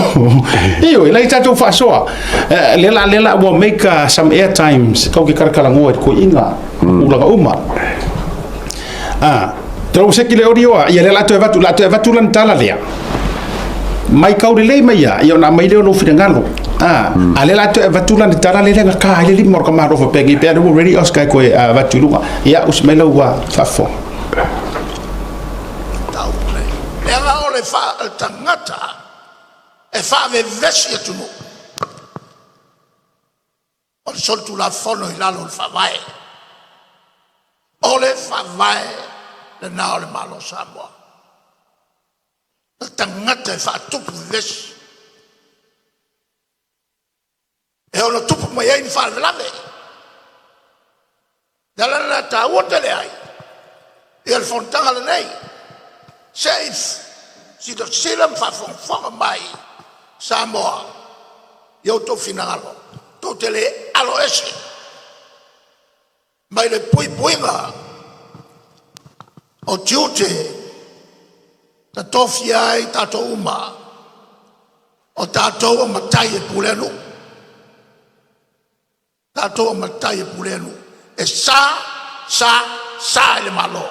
Ioe, la i tatou faasoa. Lea la, lea la ua make some air times, kau ke kalakalanoa i le toeaina, tulaga uma. A. Te ua seki le ori oa, ia lea la toe avatu, la toe avatu lana tala lea. Mai kau lelei mai ia, ia ona aumai lea o lou finagalo. A, a lea la toe avatu lana tala lea na ka ai le lima o le ka malo faapea pea lea ua ready Oscar e koe avatu i luga. Ia, usi mai lau faafofoga. Leaga o le tagata e faavevesi atunuu, o le solitulafono i lalo o le Faavae. O le Faavae lena o le Malo o Samoa. O le tagata e faatupu vevesi, e ono tupu mai ai ni faalavelave. O le ala lena e taua tele ai ia le fonotaga lenei, se i silasila ma faafogafoga mai Samoa i outou finagalo, tou te le aloese mai le puipuiga o tiute na tofia ai tatou uma o tatou o matai e pulea nuu. Tatou o matai e pulea nuu. E sa, sa, sa i le Malo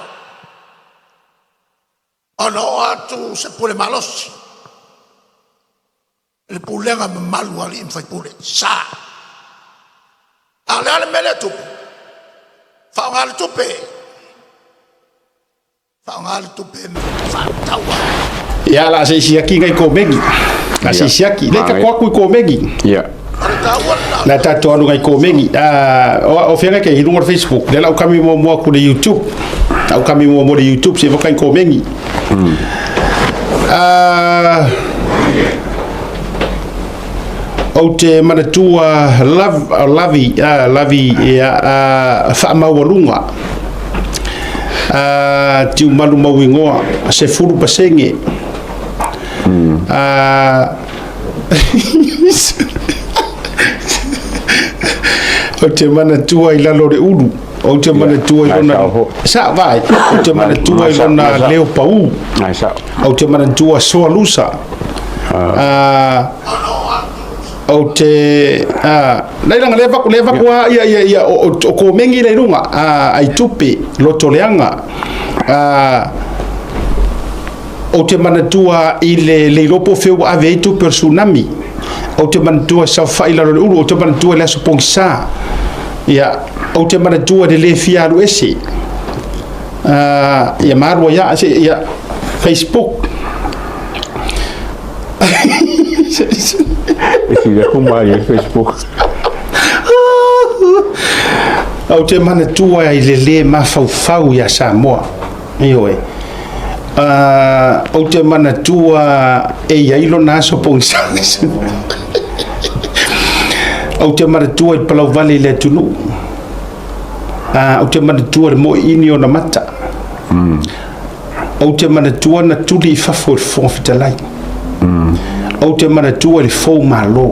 ona oo atu se pule malosi i le pulega mamalu a alii ma faipule. Sa. A o le a le mea lea e tupu? Faaaoga le tupe, faaaoga le tupe e faatau ai. Ia, la se siaki ngai komegi. La se siaki. Le ka koaku i komegi. Ia. O le taua lena. La tatou alu ngai komegi. Ah, o fenga ke i luga o le Facebook. Le la u kami muamua ku le YouTube. Au kami muamua le YouTube se voka i komegi. Ah, ou te manatua love, lavi, lavi ia, faamaualuga tiumalu mauigoa 10%. Ou te manatua i lalo o le ulu, ou te manatua i lona sa vai, ou te manatua i lona leo pau, ou te manatua soa lusa. Ou te lai langa lea vaku lea vaku a ia ia ia o o komengi lei lunga a ai tupe loto leaga a ou te manatua i le le iloa po o fea ua ave ai tupe o le tsunami ou te manatua i saofai i lalo o le ulu ou te manatua i le aso pogisa ia ou te manatua i le le fia alu ese ia ma alu ai lava ia Facebook. E sili atu malie Facebook. Ou te manatua i le lē mafaufau iā Samoa. Ioe. Ou te manatua e i ai lona aso pogisa. Ou te manatua i le palauvale i le atunuu. Ou te manatua i le moiini o ona mata. Ou te manatua na tuli i fafo e le Fofoga Fetalai. Ou te manatua i le fou malo.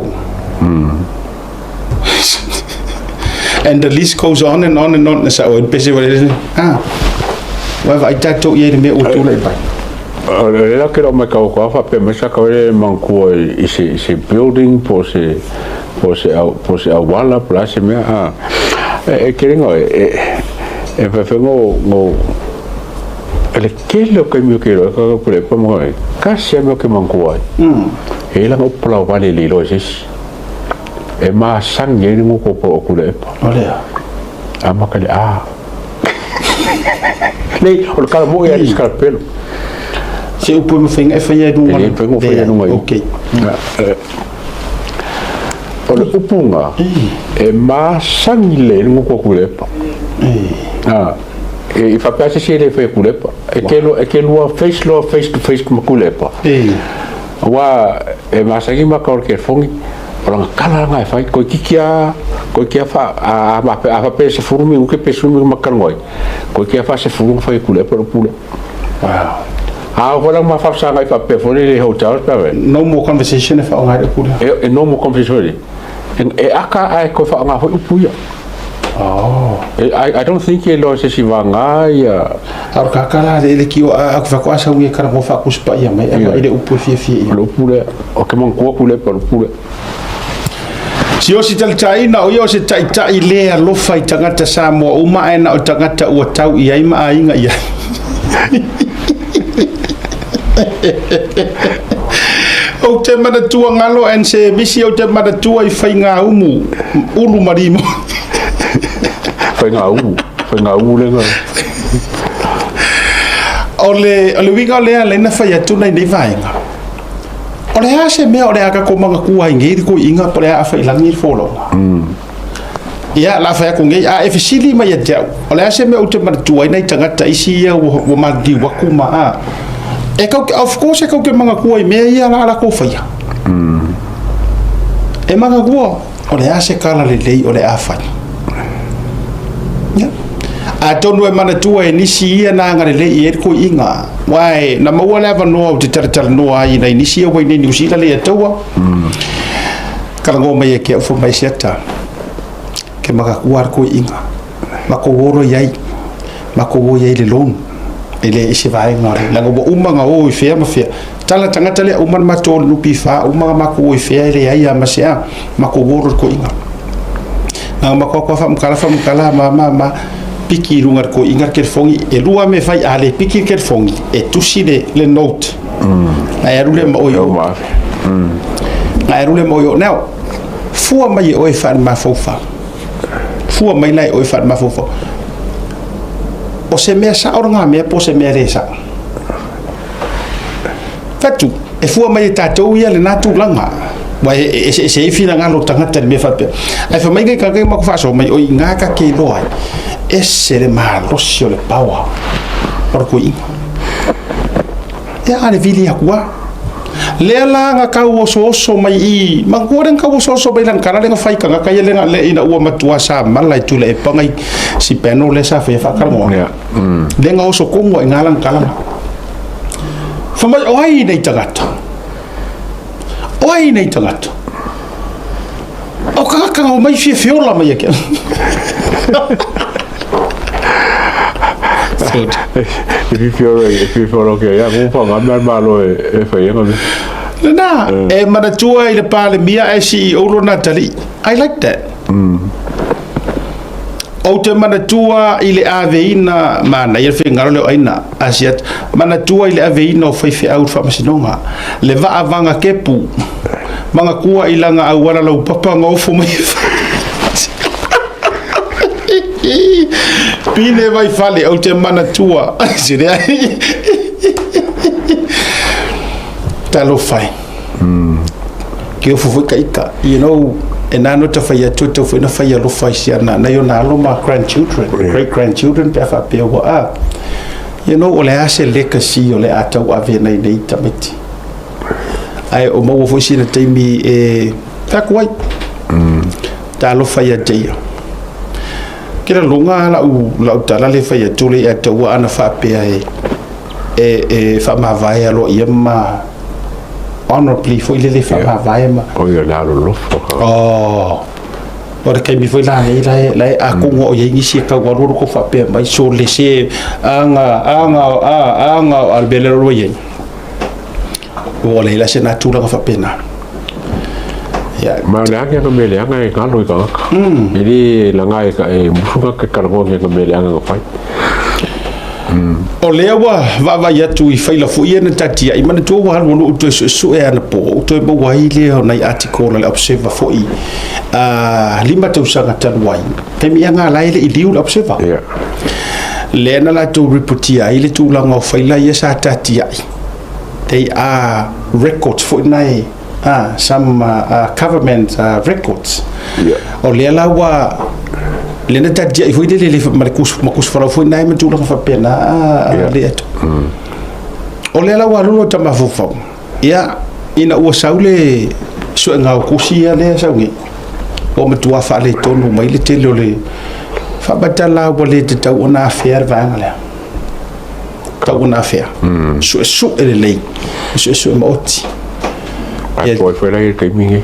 And the list goes on and on and on. Sa oi pese wale. Ah. Wa vai tatou i ai le mea ua tulai mai. O le la ke lo mai kau ko fa pe mai sa kau le mangkua i se building po se po se au po se auala po la se mea a e ke lenga e e fa fa ngo ngo le kele o kaimi o ke lo ka ko le pa mo ka se me o ke mangkua e la ngo pla wale le lo se e masagi ai le gukopo o Kulepa. O lea. Amaka le a. Nei, o le kala moʻi a le skalpelo. Se upu e mafai e faia i luga. E le mafai faia i luga i. Okay. O le upuga e masagi le le guko Kulepa. Ah. E faapea se se le faia Kulepa. E ke lo e ke lua face loa face to face ma Kulepa. Aua e masani ma ka o le kelefogi, o lana tala lena e fai, toeitiiti lava, toeitiiti lava fa, a, a, a faapea e sefulu minute pe sefulu minute ma talanoa ai, toeitiiti lava faasefulu ona fai atu lea pe o le upu lea. Wow. A oo foi la ma faafesagai faapea foi lele i hotels pe a fai. No more conversation e faaaoga ai le upu lea. E, no more conversation foi lele. E, e aka ae toe faaaoga foi upu ia. Oh. I, I don't think e loa se isi vaga ia. A o le kaka la le le kio a aku fa asa ui kara mo fa kuspa ia mai a i le upu fia fia ia. Le upu le o ke mangkua ku le pa upu le. Si'osi talitaina o ia o se ta'ita'i lē alofa i tagata Samoa uma ae na o tagata ua tau i ai ma aiga i ai. Ou te manatua galo and se misi ou te manatua i faigāumu ulu ma limo. Faigāumu, faigāumu le ga. O le, o le uiga o lea lea na fai atu nei nei vaega. O le a se mea o le a ka komanga kua i ngei ko inga po le a fa ilangi le folonga. Ia, la fai atu nei, a e fesili mai ia te au, o le a se mea ou te manatua ai nai tagata isi ia ua, ua maliliu atu ma a. E kau ke, of course e kau ke manatua i mea ia la latou faia. E manatua, o le a se kala lelei o le a fai. Ia. Atonu e manatua e nisi ia na agalelei i ai le koiiga, aua e, na maua le avanoa ou te talatalanoa ai i nai nisi ia ua i inei i Niu Sila le Ataua. Talanoa mai e ke au fai mai siata ke makakua le koiiga makou olo i ai makou o i ai i le loan e le i se vaega o le leaga ua uma ona o i fea ma fea tala tagata lea uma ona matou o i le NPF uma ona matou o i fea e leai lava ma se a matou olo i le koiiga na ona matou atu lava faamatala faamatala ma ma ma piki i luga o le koiiga le telefoni e lua mea e fai a le piki le telefoni e tusi le le note na e alu lea ma oe i o. Na e alu lea ma oe i o. Now, fua mai e oe faale-mafaufau. Fua mai la e oe faale-mafaufau. O se mea sa'o lena mea po o se mea le sa'o? Fatu, e fua mai e tatou ia lena tulaga. Ua e eseese ai finagalo o tagata i le mea faapea. Ae fai mai nai tagata ia matou faasoa mai, o i ina ta te iloa ai, ese le malosi o le power o le toeaina. Ia a le vili atu lava. Lea la na tau osooso mai i, manatua lea na tau osooso mai lana tala lea na fai i tagata ia lea na, ina ua matua sa mala i Tuilaepa i si panel lea sa faia faatalanoa. Lea na oso tonu ai i ina lana tala na. Fai mai, o ai nei tagata? O ai nei tagata? O tagata na omai fia feola mai e ke. E fifiolo e fifiolo ke ia ku fa ngā mea malo e e whai e ngā mea. Lena, e manatua i le Palemia ae CEO lona atalii. I like that. Ou te manatua i le aveina, manaia le finagalo lea o Aina, Asiata, manatua i le aveina o faifeau i le faamasinoga, le vaa vaga kepu, manatua i lana auala laupapa na ofo mai Pine vai fale, ou te manatua, Talofa e. Ke ofo foi ka ika, you know, E na ona fai atu e tau foi na fai alofa i si ana nai ona alo ma grandchildren, great grandchildren pe a faapea ua a. O le a se legacy o le a tauave nai nei tamaiti. Ae o maua foi sina taimi e fai atu ai. Talofa ia te ia. Ke lagona lau tala le fai atu le ia taua ana faapea e faamavae aloaia ma honorably foi lele faamavae ma. O ia le alolofa. Oh. O le taimi foi la nei la e akonga o iai nisi e tau alu alu ko faapea mai so le se aga aga a aga a le mea lea ua i ai. Ua leai la se na tulaga faapena. Ia. Ma o le a ke mea leaga e galo i tagata. E le laga e musu ka ke kalagoa ke mea leaga na fai. O lea ua vaavaai atu i faila foi ia na tatiai, manatua ua alu alu ou toe suesue anapo, ou toe maua ai lea o nai article a le Observer foi 5 tausaga talu ai, taimi ia nga la e le i liu le Observer. Lea na latou reportia ai le tulaga o faila ia sa tatiai. They are records foi nai some government records. O lea la ua lea na tatiai foi lele le ma le kus ma kus falau foi nai ma tulaga faapena le atu. O lea la ua alu lo tamafaufau. Ia ina ua sau le suega o kusi ia lea sau nei. Ua matua faaletonu mai le tele o le faamatala ua le tatau ona afea le vaega lea. Tau ona afea. Suesue lelei. Suesue maoti. Ai po foi lai taimi nei.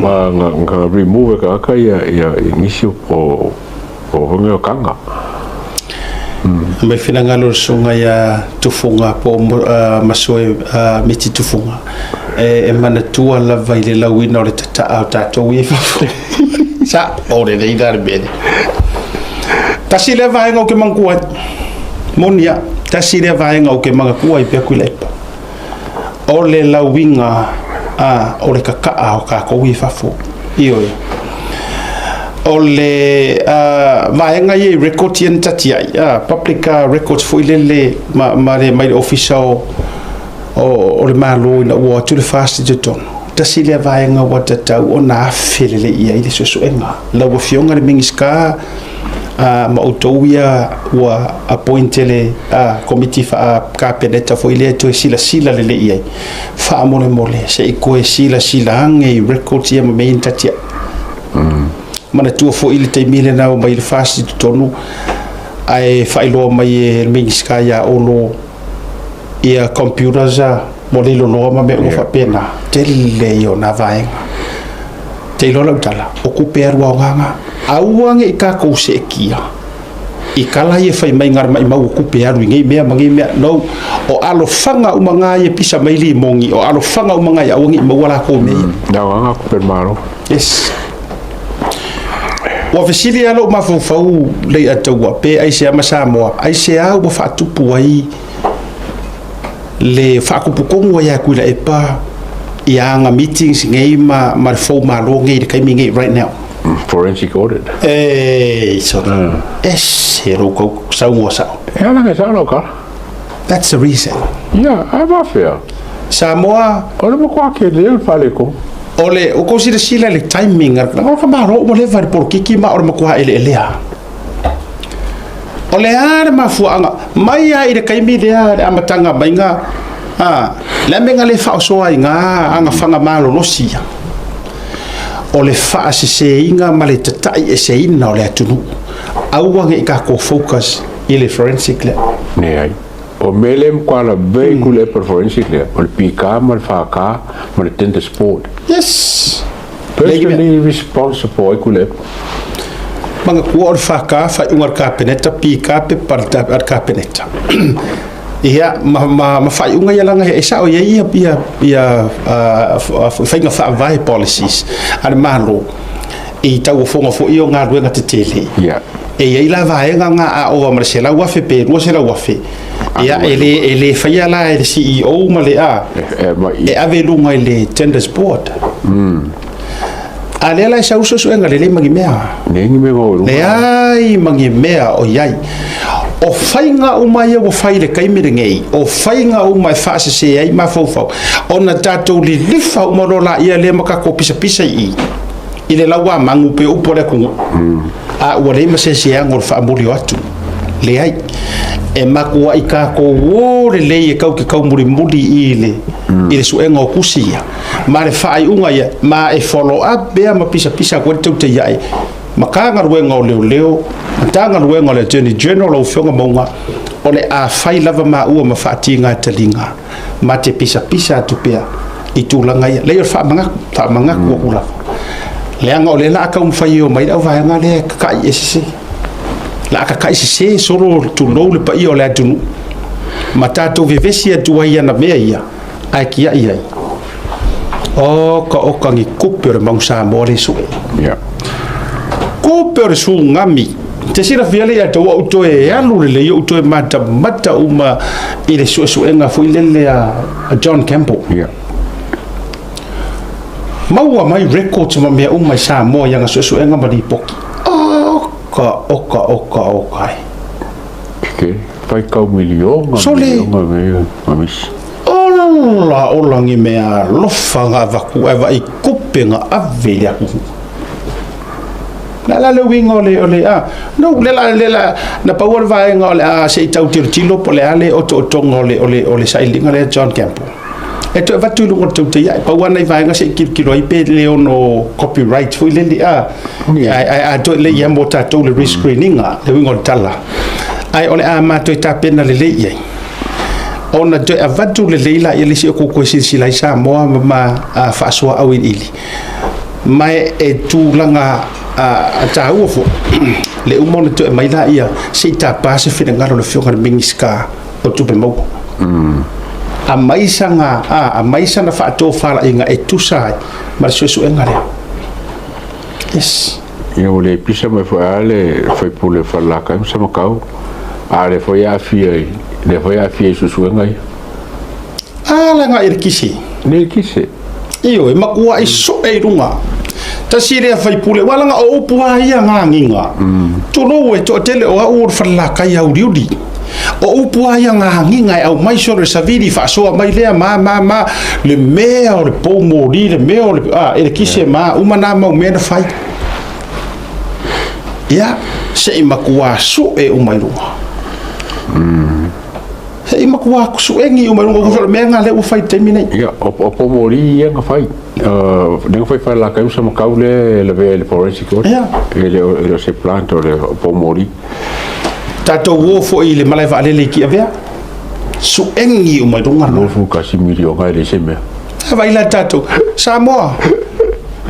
Ma nga remove ka ka ia ia nisi o honga o kanga. Mai finagalo le susuga ia Tufuga po o Masoe Miti Tufuga e manatua lava i le lauina o le tataa o tatou ia i fafo. Sa o lelei la le mea lea. Tasi lea vaega ou te manatua ai. Moni a, tasi lea vaega ou te manatua ai pea Tuilaepa. O le lauiga o le tataa o tatou ia i fafo. Ioe. O le vaega ia i records ia na tatiai, public records foi lele ma le mai le ofisa o le Malo ina ua o atu le FAST i totonu. Tasi lea vaega ua tatau ona afe lelei i ai le suesuega. Lau Afioga i le Minisita ma outou ia ua appoint e le Komiti Faa-Kapeneta foi lea e toe silasila lelei i ai, faamolemole se i toe silasila ane i records ia ma mea ia na tatiai. Manatua foi le taimi lena ua mai le FAST i totonu ae faailoa mai e le Minisita ia Olo ia computers ua leiloloa ma mea uma faapena. Tele ia o na vaega. Te iloa lau tala, o kupe alu aogaga. Aua ne i tatou seetia i tala ia fai mai ngā mai mau o kupe alu i nei mea ma nei mea. No, o alofaga uma ngā ia pisa mai limogi, o alofaga uma ngā ia aua ne i maua lakou mea ia. Na aogaga kupe le Malo. Yes. Ua fesili lava lou mafaufau Leiataua pe aisea ma Samoa, aisea ua faatupu ai le faatuputonu ai ia Tuilaepa ia aga meetings nei ma le fou malo nei i le taimi nei right now. Forensic audit. Ei, so, ese lou tau saunoa sao. E ala ngai sao lau kala. That's the reason. Ia, ai mafea. Samoa. O le matua ke lea o le faaletonu. O le, o kou silasila i le timing a le ka malo ua leva i le polokiki ma o le matua eleelea. O le a le mafuaaga mai lava i le taimi lea le amataga mai ga le a mea na le faaosoa ai ga agafaga malolosi ia. O le faaseseina ma le tatai eseina o le atunuu. Aua ne i tatou focus i le forensic lea. Leai. O mea lea e matua lavea i Tuilaepa le forensic lea, o le PK ma le 4K ma le Tenders Board. Yes. Personally responsible ai Tuilaepa. Manatua o le 4K faaiuga a le Kapeneta, PK pepa a le Kapeneta. Ia, ma faaiuga ia laga e sao i ai ia faiga faavae policies a le Malo i tauofoga foi o galuega tetele. E i ai la vaega nga a ova ma le 100,000 pe 200,000. Ia, e le faia la e le CEO ma le a, e ave i luga i le Tenders Board. A lea la e sau suesuega lelei ma ni mea. Nei ni mea o luga. Leai ma ni mea o i ai. O faiga uma ia ua fai i le taimi lenei, o faiga uma e faasese ai mafaufau, ona tatou lilifa uma loa laia lea ma tatou pisapisa i i. I le lauamagu pei o upu a le atunuu, a ua leai ma se isi e ano i le faamuli o atu. Leai. E matuai tatou o lelei e tau te taumulimuli i le, i le suega o tusi ia, ma le faaiuga ia, ma e follow up pea ma pisapisa atu ai le teuteiae Matagaluega o Leoleo, Matagaluega o le Attorney General, lau Afioga Mauga, o le a fai lava maua ma faatiga taliga ma te pisapisa atu pea i tulaga ia. Leai o le faamanatu, faamanatu atu lava. Leaga o lea la a taumafai e omai le auvaega lea e tata'i e sese. La a tata'i sese solo tulou le paia o le atunuu ma tatou vevesi atu ai i ana mea ia ae tiai ai. Oka oka ni kupe o le Manu Samoa le sue. Yeah. Kupe o le sugami. Te silafia le ia tau au toe alu lelei ou toe matamata uma i le suesuega foi lele a John Campbell. Yeah. Maua mai records ma mea uma i Samoa i ana suesuega ma lipoti. Oka oka oka oka e. Ke faitau miliona, Sole. miliona me ma misi. Ola ola ni mea alofa na avatu ae vaai tupe na ave i le atunuu. Le a la le uiga o le, o le, a, no, le la, le la, na pau o le vaega o le a se i tau tilotilo po o le a le otootoga o le, o le, o le sailiiliga lea a John Campbell. E toe avatu i luga o le tautai ae, pau lava nai vaega se i tilotilo ai pe le ono copyright foi lele, a, ae, ae a toe lei ia mo tatou le rescreen ina, le uiga o le tala. Ae o le a matou tapena lelei i ai. Ona toe avatu lelei laia le isi o kou toe silasila ai Samoa ma ma faasoa auiliili. Ma e tulaga taua foi le uma ona toe aumai laia se i tapa se finagalo o le Afioga i le Minisita o Tupe Maua. Aumai sana, aumai sana faatofalaiga e tusa ai ma le suesuega lea. Yes. Ia ua le pisa mai foi lava le sui usufono o Falelatai ma Samatau, a o lea foi e aafia i, lea foi e aafia i suesuega ia. A laga i le kise. Le kise. Ioe, matuai soe i luga. Tasi lea faipule, aua leaga o upu lava ia na agiga. Tulou e toatele o au o le Falelatai auliuli. O upu lava ia na agiga e aumai solo e savili faasoa mai lea ma ma ma le mea o le poumoli, le mea o le a, elekise ma uma na mau mea na fai. Ia, se i matua sue uma i luga. Se i matua suegi uma i luga, o le mea lena lea ua fai i le taimi nei. Ia, o poumoli ia na fai. Lea na fai Falelatai ma Samatau lea e lavea i le forensic audit. Ia. E le o se plant o le poumoli. Tatou o foi i le malae vaalele i Tiavea, suegi uma i luga. 21 miliona e leai se mea. Vaai la tatou, Samoa,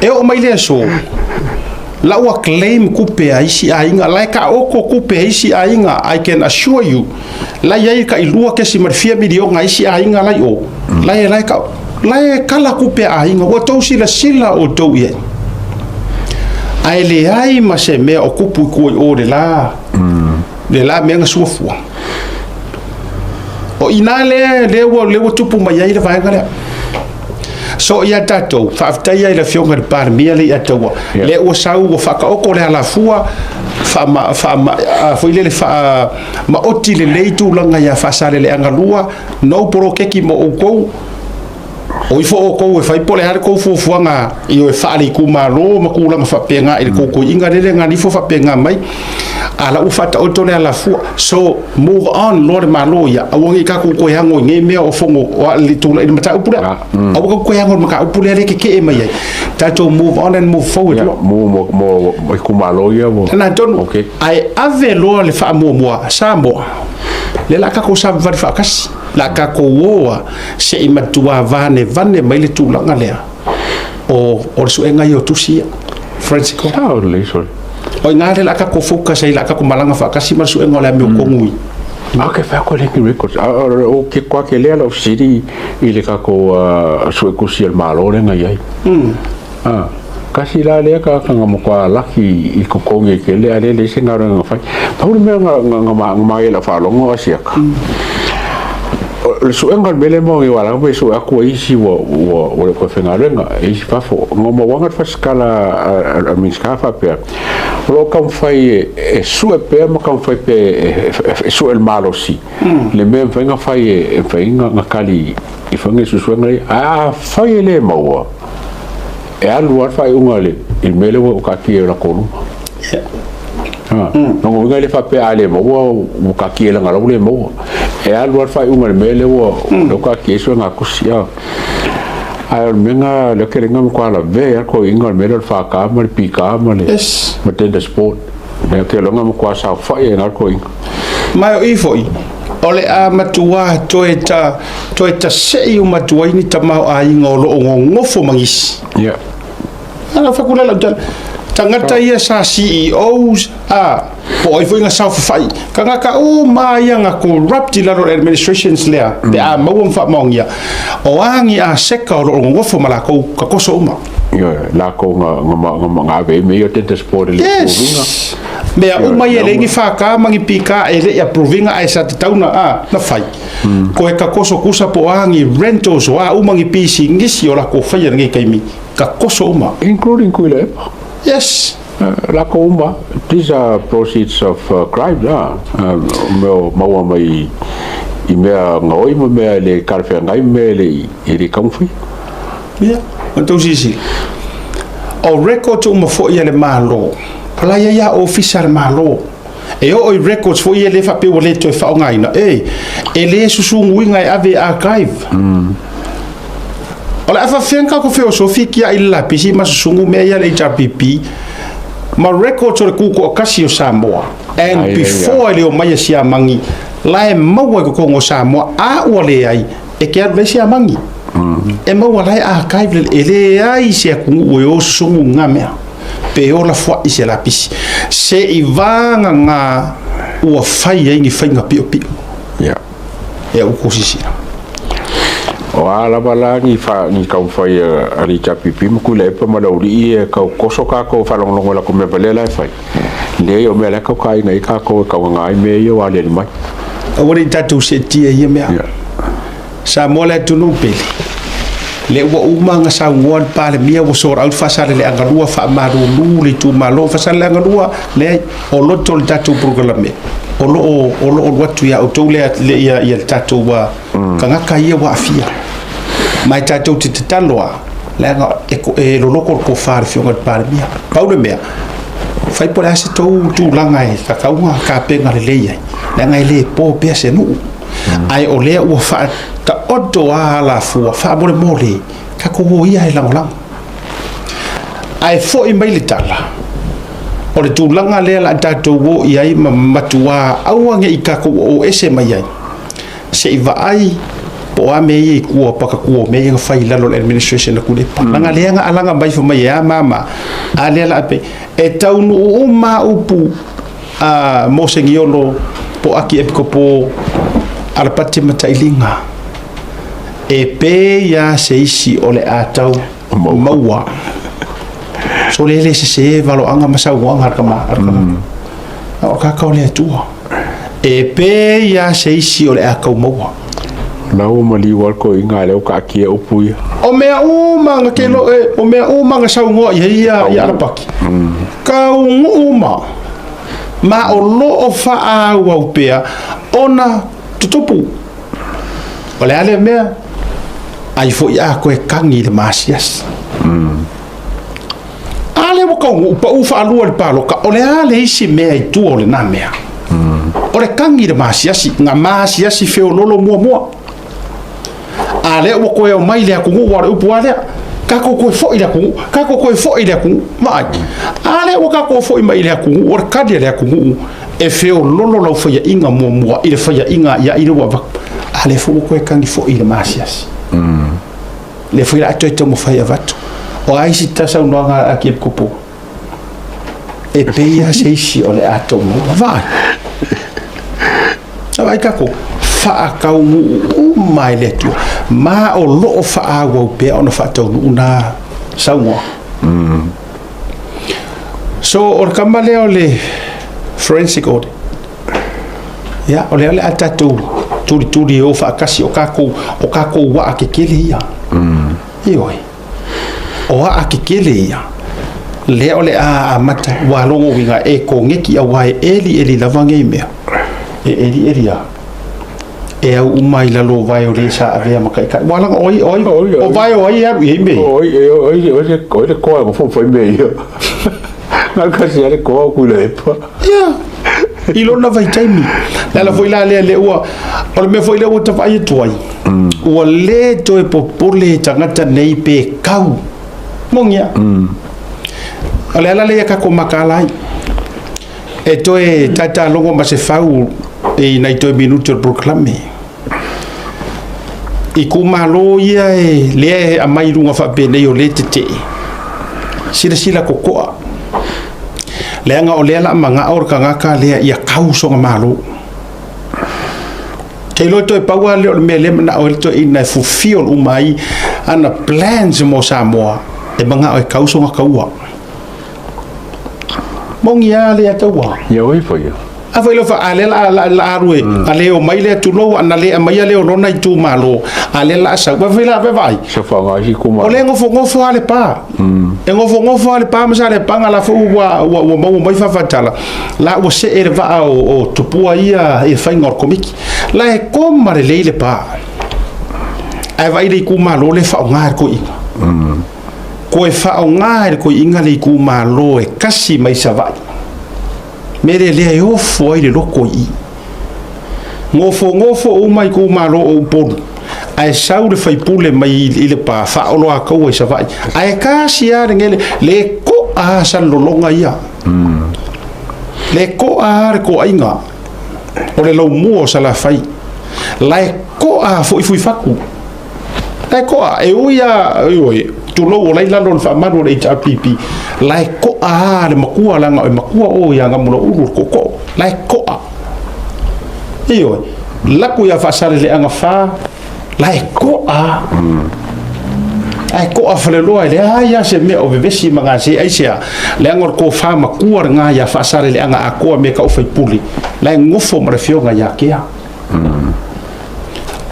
e oo mai le aso, la ua claim tupe a isi aiga, la e taoto tupe a isi aiga, I can assure you, la e i ai tai lua kesi ma le fia miliona a isi aiga la i o, la e, la e, la e kala tupe a aiga, ua tou silasila outou i ai. Ae leai ma se mea o tupu i tua i o le la, le la mea na suafua. O i ina lea, lea ua, lea ua tupu mai ai le vaega lea. So ia tatou, faafetai ai i le Afioga i le Palemia le Leiataua, Yeah. lea ua sau ua faataoto le alafua, faama, faama, a, foi lele faamaoti lelei tulaga ia Faasaleleaga 2, no poloketi mo outou, O ifo outou e fai po o le a le tou fuafuaga i o e faale-itumalo ma tulaga faapena i le tou toeaiga lele na nifo faapena mai, a la ua faataoto le alafua. So, move on loa le Malo ia, aua ne i tatou toe ago i nei mea o fono o a le tulaga i le mataupu lea. Aua tatou toe ago i le mataupu lea lea e tetee mai ai. Tatou move on and move forward Ia, loa. mo, mo, mo, mo itumalo ia ua. Lena tonu. Okay. Ae ave loa le faamuamua Samoa, lea o le a tatou savavali faatasi. La tatou o a se i matua vanevane mai le tulaga lea o o le suega ia o tusi ia. Forensic audit. Sao lelei sole. O i ina lea la tatou focus ai la tatou malaga faatasi ma le suega o le amiotonu i. A ke fai atu e le ki records. A o ke koa ke lea lau fesili i le tatou suetusi a le Malo lea na i ai. A, kasi la lea tagata na matua laki i totogi e tele a lea e leai se galuega na fai. Pau le mea na, na, na, na maea i lau faalogo o Asiata, o le suega o le mea lea e maua nei aua leaga e sue atu ai isi ua, ua, ua le toe faigaluega, e isi fafo. Na mauaga le fasikala a, a, a Minisita faapea, o lo o taumafai e, e sue pea ma taumafai pea e, e, e sue le malosi, le mea e mafai ona fai e, e mafai ona, ona tali i faiga i suesuega ia. Ae afai e le maua, e alu lava le faaiuga a le i le mea lea ua taatia i latou luma. Lona uiga e le faapea a le maua ua taatia leaga la ua le maua. E alu lava le faaiuga i le mea lea ua taatia ai suegatusi. Ae o le mea lena lea ke lenga matua lavea ai lava le toeaina o le mea lea o le FK ma le PK ma le Tenders Board. Lea ke lenga matua saofai ai i ina le toeaina. Ma o i foi, o le a matua toe ta, toe tasei uma atu ai ni tamaoaiga o lo o gogofo ma nisi. Ia. Ala fai atu lea lau tala. Tagata ia sa CEOs, a, po o ai foi na saofafai. Tagata uma ia na corrupt i lalo o le administrations lea, pe a maua ma faamaonia, o a ni aseka o lo o nonofo ma lakou tatoso uma. Ioe, lakou na ave ai mea ia o tenders board e le i approve ina. Yes! Mea uma ia e leai ni FK ma ni PK e le i approve ina ae sa tatau na, a, na fai. Koe tatoso kusa po o a ni rentals o a uma ni pisinisi o lakou faia i lenei taimi, tatoso uma. Including Tuilaepa. Yes! Lakou uma, these are proceeds of crime a, mea o maua mai i mea gaoi ma mea e le talafeagai ma mea e le taumafai. Ia, o tou silasila, o records uma foi a le Malo, o la e i ai lava ofisa a le Malo, e oo i records foi ia le faapea ua le toe faaaogaina, e, e le susunuina e ave i archive. O le a faafefea ona tatou feosofi tiai le lapisi ma susunu mea ia a le HRPP ma records o le Tutoatasi o Samoa and before e le omai a Siamani la e maua i totonu o Samoa a ua leai e te alu leai Siamani e maua la e archive e leai se atunuu e o susunu i na mea pe ola fuai se lapisi se i vagana ua fai ai ni faiga piopio. E au ko sisila. O a lava la ni fa ni taumafai a le HRPP ma Tuilaepa ma le aualii e tau toso tatou e faalogologo i latou mea valea la e fai. Leai o mea la e tau taina ai tatou e taugaga ai mea ia ua aliali mai. Aua ne i tatou seetia i ia mea. Samoa le atunuu pele. Lea ua uma ona saunoa le Palemia ua sort out Faasaleleaga 2, faamalulu le itumalo o Faasaleleaga 2, leai, o loto le tatou polokalame, o lo o, o lo o alu atu ia outou le, le, ia, ia le tatou uh, tagata ia ua aafia. Ma e tatou te tatalo lava, leaga e, e loloto le tofa a le Afioga i le Palemia. Pau le mea, fai po o le a se tou tulaga e tatau ona tapena lelei ai, leaga e le po pea se nuu. Ae o lea ua faataoto lava alafua, faamolemole, tatou o ia e lagolago. Ae foi mai le tala, o le tulaga lea o le a tatou o i ai ma matuā aua ne i tatou oo ese mai ai, se i vaai po o a mea ia i tua, pakatua o mea ia na fai i lalo o le administration a Tuilaepa. Leaga lea na alaga mai fai mai e a ma ma, a lea o le a pei, e taunuu uma lava upu a Moseniolo po o Akiepikopo Alapati Matailiga, e pei lava se isi o le a tau maua. So le le sese valoaga ma saunoaga a le tama, a le tagata. A o ka o le Atua. E pei lava se isi o le a tau maua. La ua maliu lava le toeaina a lea ua taatia upu ia. O mea uma na kelo, o mea uma na saunoa i ai ia Alapati, taunuu uma. Ma o lo o faaauau pea ona tutupu. O le a lea mea? Ai foi a koe kagi i le masiasi. A lea ua taunuu pau faalua i le paloka, o le a le isi mea i tua o lena mea? O le kagi i le masiasi, na masiasi feololo muamua. A lea ua toe omai le atunuu, aua o le upu lava lea, tatou toe foi i le atunuu, tatou toe foi i le atunuu. Vaai, a lea ua tatou foi mai i le atunuu, o le tali a le atunuu, e feololo lau faiaina muamua i le faiaina ia i le ua avatu. A lea foi ua toe tagi foi i le masiasi. Lea foi o le a toe taumafai e avatu. O a isi ta saunoaga a Akiepikopo? E pei lava se isi o le a tau maua. Vaai. Vaai tatou, faataunuu uma e le Atua. Ma o lo o faaauau pea ona faataunuu na saunoaga. So, o le kama lea o le forensic audit, ia, o lea o le a tatou tulituli e o faatasi, o tatou, o tatou waa kekele ia. Ioe. O aa kekele ia, lea o le a amata, ua lona uiga e koneki aua e elieli lava nei mea. E elieli lava. E au uma i lalo o vae o le sa avea ma taitai. Ua laga o ai, o ai, o vae o ai e alu i ai mea ia? O ai, o ai, o ai, o ai le koa e gofo fai mea ia. Na o le tasi lava le koa o Tuilaepa. Ia, i lona vaitaimi. Le ala foi la lea, lea ua, o le mea foi lea ua ta vaai atu ai, ua le toe popole tagata nei pe kau. Moni a. O le ala lea ia tatou mataala ai. E toe tatalogo ma se fau i nai toe minute o le polokalame. Itumalo ia e lea e aumai i luga faapenei o lea e tetee, silasila totoa, leaga o lea o le a manao le tagata lea ia kau sona Malo. Te iloa toe pau lava lea o le mea lea e manao ai le toeaina e fulfill uma ai ana plans mo Samoa, e manao e kau sona taua. Moni lava lea taua. Ia oi foi ia. A foi lofa a lea la la la alu e a le o mai lea tulou a na le aumaia lea o lona itumalo a lea la sau. Foi la vaai. Se whaonga isi kuma. O lea gofogofo lava le pa. E gofogofo lava le pa ma Saleapaga la foi ua ua ua maua mai faafatala la ua see le vaa o Tupua ia i le faiga o le Komiti. La e koma lelei le pa. Ae vaai le itumalo lea e faaaoga e le toeaina. Koe faaaoga e le toeaina le itumalo e kasi mai Savaii. Mea lea lea e ofo ai le loko i i. Gofogofouma itumalo o Upolu, ae sau le faipule mai i Lepa faaoloataua i Savaii. Ae kasi lava le gele, le to'a lava Salelologa ia. Le to'a lava le toaiga o le laumua o Salafai. La e to'a foi Fuifatu. La e to'a, e ui lava, ioe, tulou o la e i lalo o le faamalu o le HRPP, la e to'a lava le matua, leaga o e matua o ia Gamulauulu le tootoo, la e to'a. Ioe, laku ia Faasaleleaga 4, la e to'a lava. Ae to'a Faleloa e leai lava se mea o vevesi ma gase, aisea? Leaga o le tofa matua lena ia Faasaleleaga atoa me tau faipule, la e nofo ma le afioga ia Kea.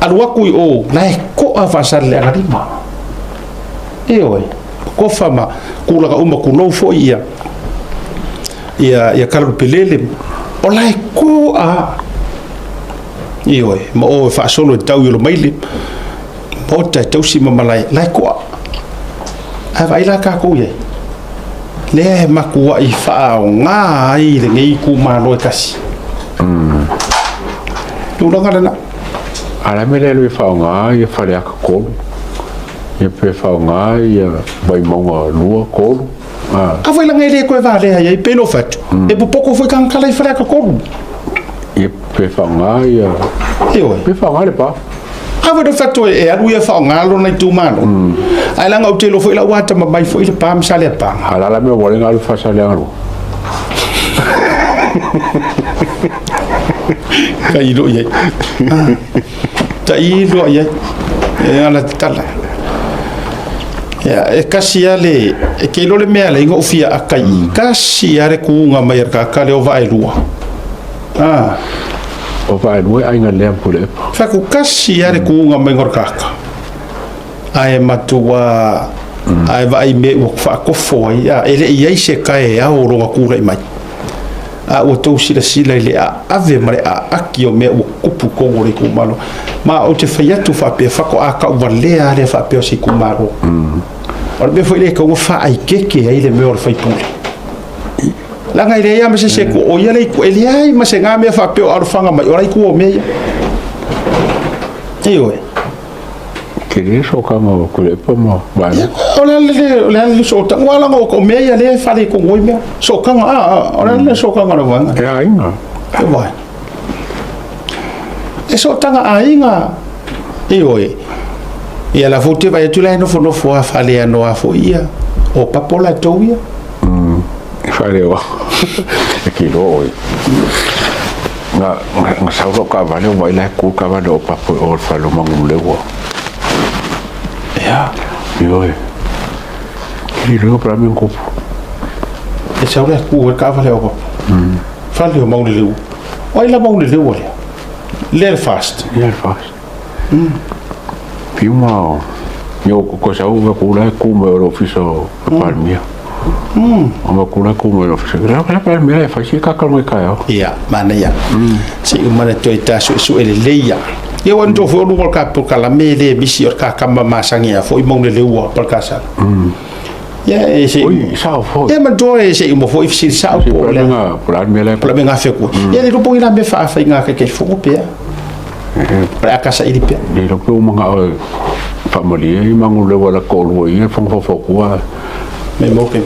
Alu atu i o, la e to'a Faasaleleaga 5. Ioe, kofa ma tulaga uma, tulou foi ia ia ia Kalaupelele, o la e to'a. Ioe, ma o e faasolo e tau i Olomaile, maota e tausi ma malae, la e to'a. Ae vaai la tatou i ai, lea e matuai faaaoga ai lenei itumalo e tasi. Tulaga lena. A la mea lea e faaaoga ia Faleata 3, ia pe faaaoga ia Vaimauga 2, 3. A foi laga e le toe valea i ai, pei ona ou fai atu, e popoto foi tagata la i Faleata 3. Ia pe faaaoga ia. Ioe. Pe faaaoga Lepa. A foi na fai atu e alu ia faaaoga lona itumalo. Ae leaga ou te iloa foi la ua atamamai foi Lepa ma Saleapaga. A la la mea ua le alu Faasaleleaga 2. Tailo i ai. Tailo i ai. E ala tatala. Ia, e kasi lava le, e ke iloa le mea lea ina ou fia aka i i, kasi lava le kuga mai a le tagata lea o Vaaelua. Ah. O Vaaelua e aiga lea ma Puleepa. Fai atu, kasi lava le kuga mai o le tagata. Ae matua, ae vaai mea ua faatofo ai, a, e le i ai se taeao o lona tulai mai. A ua tou silasila i le aave ma le aaki o mea ua tupu i totonu o le itumalo. Ma ou te fai atu faapea, faatoa tauvalea lava lea faapea o se itumalo. O le mea foi lea e tatau ona faaeteete ai le mea o le faipule. Leaga e leai lava ma se isi e o ia le itu, e leai ma se na mea faapea o alofaga mai, o la itu o mea ia. Ioe. Tele sootaga o Tuilaepa ma Vaega. O le ala lea, o le ala lea sootaga, aua leaga o mea ia lea e faaletonu ai mea. Sootaga, a, a, o le ala lea sootaga o le vaega. E aiga. E vai. E sootaga aiga, ioe. Ia la foi te vaai atu la e nofonofo lava faaleanoa foi ia, o papo latou ia. E faaleoa. E ke iloa oe. Na, na sau lou taavale o vaai la e tu le taavale o Papo i o i le fale o Manululeua. Ia. Ioe. Ke iloa pe o le a le mea na tupu. E sau la e tu ai le taavale o Papo. Fale o Maunuleleua. O ai la Maunuleleua lea? Lea le fast. Lea le fast. Piuma o Yo ko sau va ku la ku me o ofisa o Palemia. O ma ku la ku me o ofisa. La la Palemia e fai si ka ka mai ka yo. Ia, manaia. Se i uma na toe ta suesue lelei ia. Ia ua nito foi o lua o le ka polokalame e le misi o le kakama masani a foi maune le ua palekasa. Ia e se Oi, sao foi. Ia manatua e se i uma foi fesili sao Se po o le le mea po o le a le mea la e Po o le mea gafe atu. Ia le iloa po o ni la mea faafaiga kaikai fono pe a. O le a kasaili pea. Le iloa pe ua manao e faamalie i maguleua la toalua i ia le fono faufautua. Me mo ke.